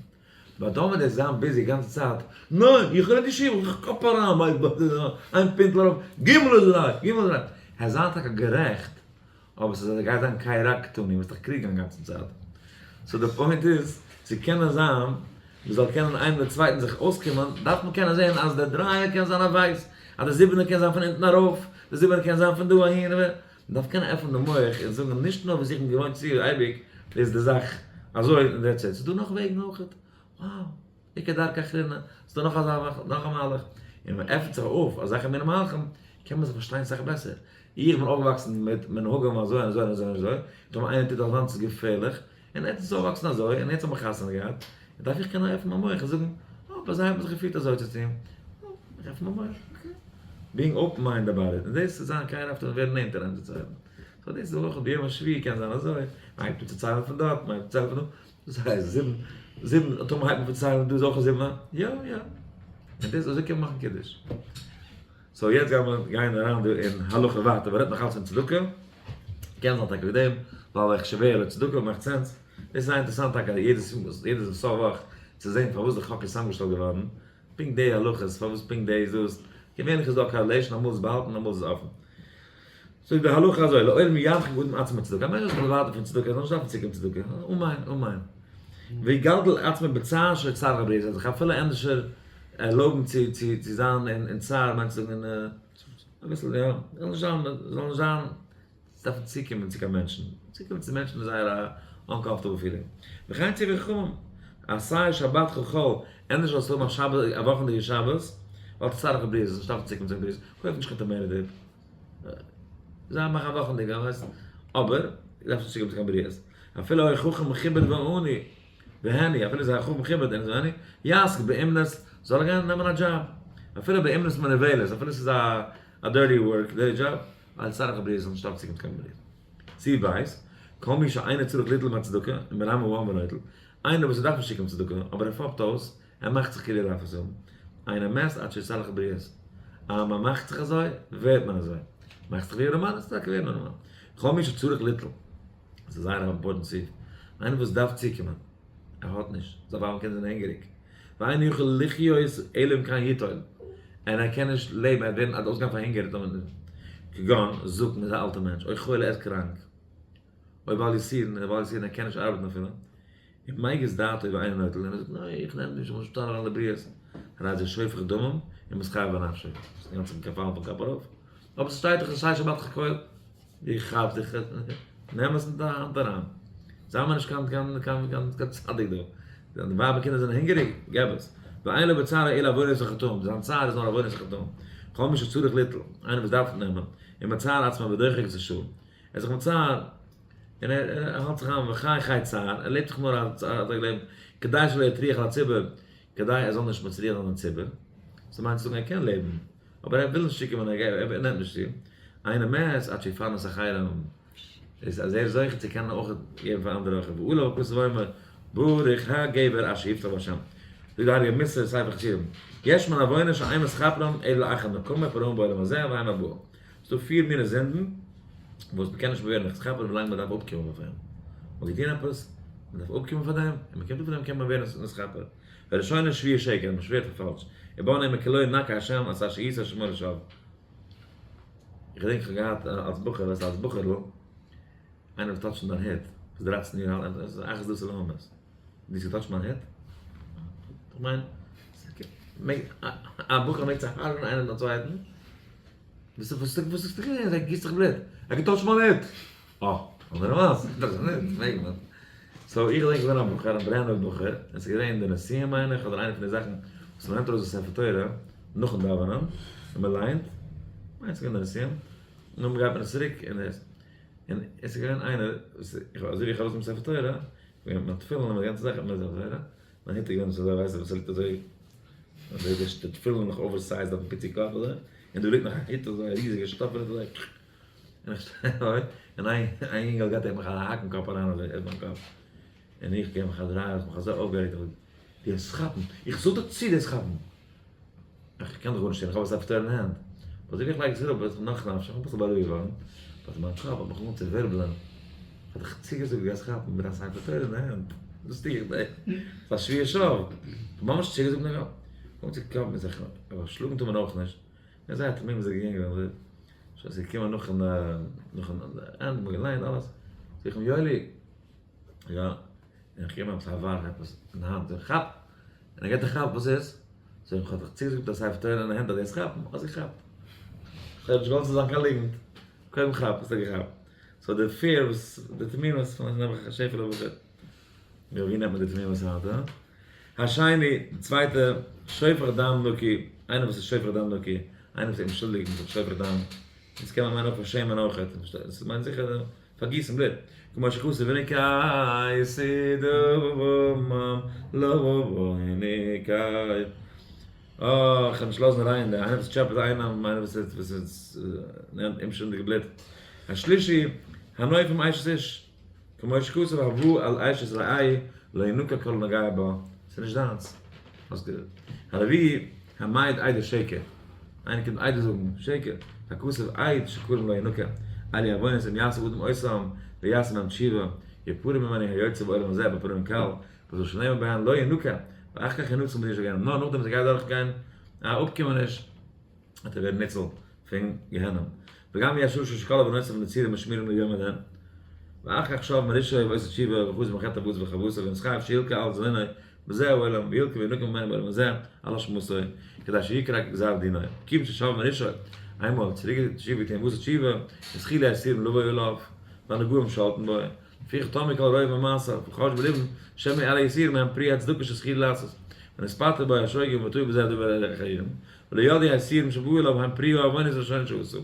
But טאמער דאס זיין busy גאנצע צייט, ניין, איך רעד נישט איך קאפ אריין, איין פינטל ארויף, גימל איז דריי, גימל איז דריי. ער זיין טאקע גערעכט, אבער ס'איז אז ער גייט זיין קרבתנו, וועסט דיך קריגן א גאנצן צייט. So די point איז, צו קענען זיין, מ'זאל קענען איינער מיט צווייטן זיך אויסקומען, דארף מען קענען זען אז דער דרייער קען זיין א ווייס, אז דער זיבענער קען זיין פון אונטן ארויף, דער זיבענער קען זיין פון דא אהין, מען דארף קענען עפענען די מח און זאגן נישט נאר וואס איך בין געוואוינט צו אייביג איז די זאך אזוי און that's it, ס'איז דא נאך וועגן אויכעט, wow, איכא דרכא אחרינא, ס'איז דא נאך אזא נאך א מהלך, און מען עפנט זיך אויף אזעלכע מיני מהלכים קען מען זיך פארשטיין סאך בעסער, איך בין אויפגעוואקסן מיט מנהגים אזוי און אזוי און אזוי און אזוי, טאמער איינער טוט אזאנס איז געפערליך, און ער איז אויפגעוואקסן אזוי און יעצט האב איך חתונה געהאט, דארף איך קענען עפענען מיין מח און זאגן, אה, ביי זיי האט מען זיך געפירט אזוי צו טון, אה, איך עפן מיין מח, okay. Being open mind about it, און דאס איז זיין קרבתנו און ווערן נענטער איינער צום צווייטן. So דאס איז אויך ביום השביעי קען זיין אזוי, מען הייבט אן צו ציילן פון דארט, מען הייבט אן ציילן פון דא, דאס הייסט זיבן, זיבן, טאמער הייבט מען פון ציילן דא איז אויך א זיבן, יא יא, און דאס אזוי קען מען מאכן קידוש. So יעצט גייען מיר גיין אריין דא אין הלכה ווייטער, מען רעדט נאך אלץ פון צדקה, קען זיין טאקע וועגן דעם, ווייל איך שווער לצדקה מאכט sense, דאס איז זייער אינטערעסאנט טאקע יעדעס יעדעס סוף וואך צו זען פארוואס די חק איז צוזאמגעשטעלט געווארן, פונקט די הלכות, פארוואס פונקט די איז דאס, געווענליך איז דא א correlation, אמאל איז עס באהאלטן אמאל איז עס אפן. זאגט די הלכה אזוי, לעולם ירחיק אדם עצמו מצדקה, א מענטש זאל זיך דערווייטערן פון צדקה, ער זאל נישט דארפן צוקומען צדקה, אמן אמן. ויגלגל עצמו בצער שלא יצטרך הבריות, ער זאל זיך אפילו ענדערשער ערלויבן צו צו צו זיין אין צער, מיינט צו זאגן אין אביסל יא, זאל נישט זיין, זאל נישט זיין דארפן צוקומען צו קיין מענטשן, צוקומען צו מענטשן איז זייער א uncomfortable feeling. וכן ציווי חכמים, עשה שבתך חול, ענדערש זאלסטו האבן א שבת, א וואכענדיגע שבת, ואל תצטרך לבריות, זאלסט נישט דארפן צוקומען צו קיין בריות, קויף נישט קיין tomato dip, זיי מאך א וואכענדיגע, ווייסט, אבער. דארפסט נישט צוקומען צו קיין בריות. אפילו היה חכם מכובד ועני, והני, אפילו איז א חכם מכובד און איז עני, יעסוק באומנות, זאל ער גיין נעמען א דזשאב. אפילו באומנות מנוולת, אפילו ס'איז א א dirty work, dirty job, אל יצטרך לבריות, זאל נישט דארפן צוקומען צו קיין בריות. סעיף בית, כל מי שאינו צריך ליטול מהצדקה, ומרמה העם ונוטל, איינער וואס ער דארף נישט צוקומען צו צדקה, אבער ער פאפט אויס, ער מאכט זיך כאילו ער דארף עס האבן, אינו מת עד שיסלח לבריות. אז מען מאכט זיך אזוי, ווערט מען אזוי. מאכסט זיך ווי ארעמאן, וועסטו טאקע ווערן ארעמאן. כל מי שצריך ליטול. עס איז זייער א important סעיף. איינער וואס דארף צוקומען, ער האט נישט, זיין ווייב און קינדער זענען הונגעריג. ואינו יכול לחיות אלא אם כן יטול. און ער קען נישט לעבן, ער וועט ווערן עד אויסגיין פארהונגערט אויב נישט. כגון, זקן איז א אלטע מענטש, או חולה ער איז קראנק. או בעל יסורין, ער בעל יסורין, ער קען נישט ארבעטן אפילו. ומגיס דעתו ואינו נוטל, און ער זאגט ניין איך נעם נישט, איך מוז משתדל זיין לבריות, הרי זה שופך דמים ומתחייב בנפשו, דאס איז אינגאנצן געפאלן פון קאפ ארויף, אבער ס'שטייט דאך עשה שבתך כל, איך כאפ דיך, נעם עס אין דיין האנט אריין, זיי מיר נישט קיין קיין קיין קיין קיין צדיק דא, דיין ווייב און קינדער זענען הונגעריג, געב עס, ואין לו בצערו אלא עוונות וחטאים, זיין צער איז נאר עוונות וחטאים, כל מי שצריך ליטול, איינער וואס דארף נעמען, ומצער עצמו ודוחק את השעה, ער איז זיך מצער, און ער האלט זיך איין וחי חי צער, ער לעבט זיך נאר אזא לעבן, כדי שלא יטריח על הציבור, כדי ער זאל נישט מטריח זיין דעם ציבור, ס'מיינט צו זאגן ער קען לעבן, אבער ער וויל נישט צוקומען, ער נעמט נישט צו, אינו מת עד שיפרנס אחרים, איז אז ער איז זוכה צו קענען אויך געבן פאר אנדערע אויך, ועליו הכתוב אומר, ברוך הגבר אשר יבטח בהשם. זאגט די הייליגע מוסר ספר חסידים, יש מן עוונות שאין מתכפרין אלא לאחר נקמה ופרעון בעולם הזה והן הבא. ס'דא פיר מיני זינדן וואס מ'קען נישט ווערן נתכפר ווילאנג מ'דארף אפקומען פאר דעם. מ'האט געטון עפעס, מ'דארף אפקומען פאר דעם, און מ'קומט אפ פאר דעם קען מען ווערן נתכפר. והראשונה שבועת שקר, מ'שווערט פאר פאלש. ובה נאמר כי לא נקה ה' את אשר יצר שמו לשווא. איך געדענק איך האב געהאט אלס בחור, אלס בחור'ל, איינער וואס טאטשט אין דיין הוט, ביסט 13 יאר אלט, עס איז אחת דתו להמית. דו האסט געטאטשט מיין הוט? איך מיין, א בחור מעג זיך הרג'נען איינעם דעם צווייטן? וואס וואס וואס זאגסטו געווען? ער גיסט זיך בלוט. ער האט געטאטשט מיין הוט! אה, אנדערע מעשה, געטאטשט זיין הוט, מעג מען. so איך געדענק איך בין א בחור, א brand new בחור, און ס'איז געווען די נשיאים מיין איך, אדער איינע פון די זאכן וואס מ'נעמט ארויס די ספר תורה נאכן דאווענען, און מ'ליינט, מיין ס'איז געווען די נשיאים, נאכדעם גייט מען עס צוריק און עס, און עס איז געווען איינער וואס, אזוי ווי איך האב ארויס דעם ספר תורה, געווען מיט מיין תפילין און מיט די גאנצע זאך, מיט די ספר תורה, מיין הוט איז געווען אזוי ווייסט וואס ס'ליגט אזוי אזוי די תפילין נאך oversized אויפן פיצי קאפ אזוי, און דא ליגט נאך א הוט אזוי א ריזיגע שטאפער אזוי, און איך שטיי אזוי, און איין איין יונגעל גייט מיך א האק אין קאפ אריין אזוי אויף מיין קאפ, און איך געב מיך א דריי אויס מיך אזוי אויפגערעגט, איך זאג, דו וועסט כאפן, איך זאג דיר צו דו וועסט כאפן! איך קען דאך גארנישט טון, איך האב א ספר תורה אין האנט. אבער אזוי ווי איך לייג עס אראפ ווערט נאך נפש, איך בין אביסל בארואיגט געווארן, but מיין קאפ האט מיך אנגעהויבן צו ווירבלען, איך האב דיך צוגעזאגט דו גייסט כאפן מיט א ספר תורה אין די הענט, וואס טו איך דא? ס'איז א שבועת שווא, איך האב ממש צוגעזאגט מיין קאפ, אנגעהויבן צו קלאפן מיט זיך, אבער שלאגן טאר מען אויך נישט, און זייער תמימות'דיגע יונגען אזוי, שוין ס'איז געקומען נאכן נאכן ענד, מ'האט געליינט אלעס, זאג איך אים יואלי, יא, און איך געב אים עפעס א ווארף עפעס אין די האנט, זאג איך כאפ! און ער געט א כאפ, וואס איז? זאג איך, כ'האב דיך צוגעזאגט א ספר תורה אין די הענט אז דו וועסט כאפן, האסט געכאפט. כ'האב נישט געוואלט ס'זאל זיין קיין ליגנט, קודם כאפ, האסטו געכאפט. so די fear וואס, די תמימות פון נעבעך א שעפעלע בחור. יא, ווי נעמט מען די תמימות היינט, הא? השני, די צווייטע, שופך דם נקי, איינער וואס איז שופך דם נקי, איינער וואס איז אומשולדיג מיט שופך דם, דאס קען מען מיינען אויך פארשעמען אויכעט, דאס מיינט זיכער פארגיסן בלוט, כמו שכתוב ונקיתי דמם לא נקי. אה, כ'קען נישט לאזן ריין די איינער וואס טשעפעט איינעם, איינער וואס וואס נעמט אומשולדיגע בלוט. השלישי, הנואף עם אשת איש, כמו שכתוב הבא על אשת רעהו לא ינקה כל הנוגע בה, ס'איז נישט דיינס. הרביעי, המעיד עדות שקר, איינער קומט עדות זאגן שקר, הכתוב עד שקרים לא ינקה, אלו עוונות אם יעשה אדם אותם ויעשה בהם תשובה, יפרע ממנו היוצא בעולם הזה בפירעון קל, וזה שנאמר בהן לא ינקה, ואחר כך ינצל מדין של גיהנום, נאר נאכדעם וואס ער גייט דורך גיין א אפקומעניש, וועט ער ווערן ניצול פון גיהנום. וגם יש רשע שכל עוונותיו נצורים ושמורים ליום הדין, ואחר כך שב מרשעו ועושה תשובה וחוזר מחטא אבותיו וחוותיו ונתחייב שילקה על זונו בזה העולם וילקה וינקה ממנו בעולם הזה על אשמתו כדי שיקרע גזר דינו כיוון ששב מרשעו איינמאל צוריק תשובה געטון ועושה תשובה התחילו היסורים לבוא אליו והנגעים שולטין בו לפיכך תמו כל רואיו ממעשיו וחש בלבם שמא אלה היסורים הם פרי הצדקה שהתחילו לעשות ונתפתה בו השוגג וטעה בזה הדבר אחרים ולא ידעו היסורים שבאו אליו הם פרי העוונות הראשונות שעשו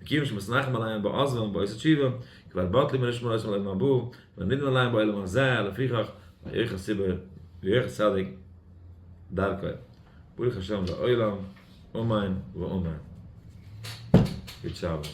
וכיוון שמתנחם עליהם בעזבם בעושה תשובה. כבר בטלו מלשמור אותם לעולם הבא, וניתן עליהם בעולם הזה, לפיכך, וירח הציבור, וירח הצדיק דרכו. ברוך השם לעולם, אמן ואמן. גוט שבת.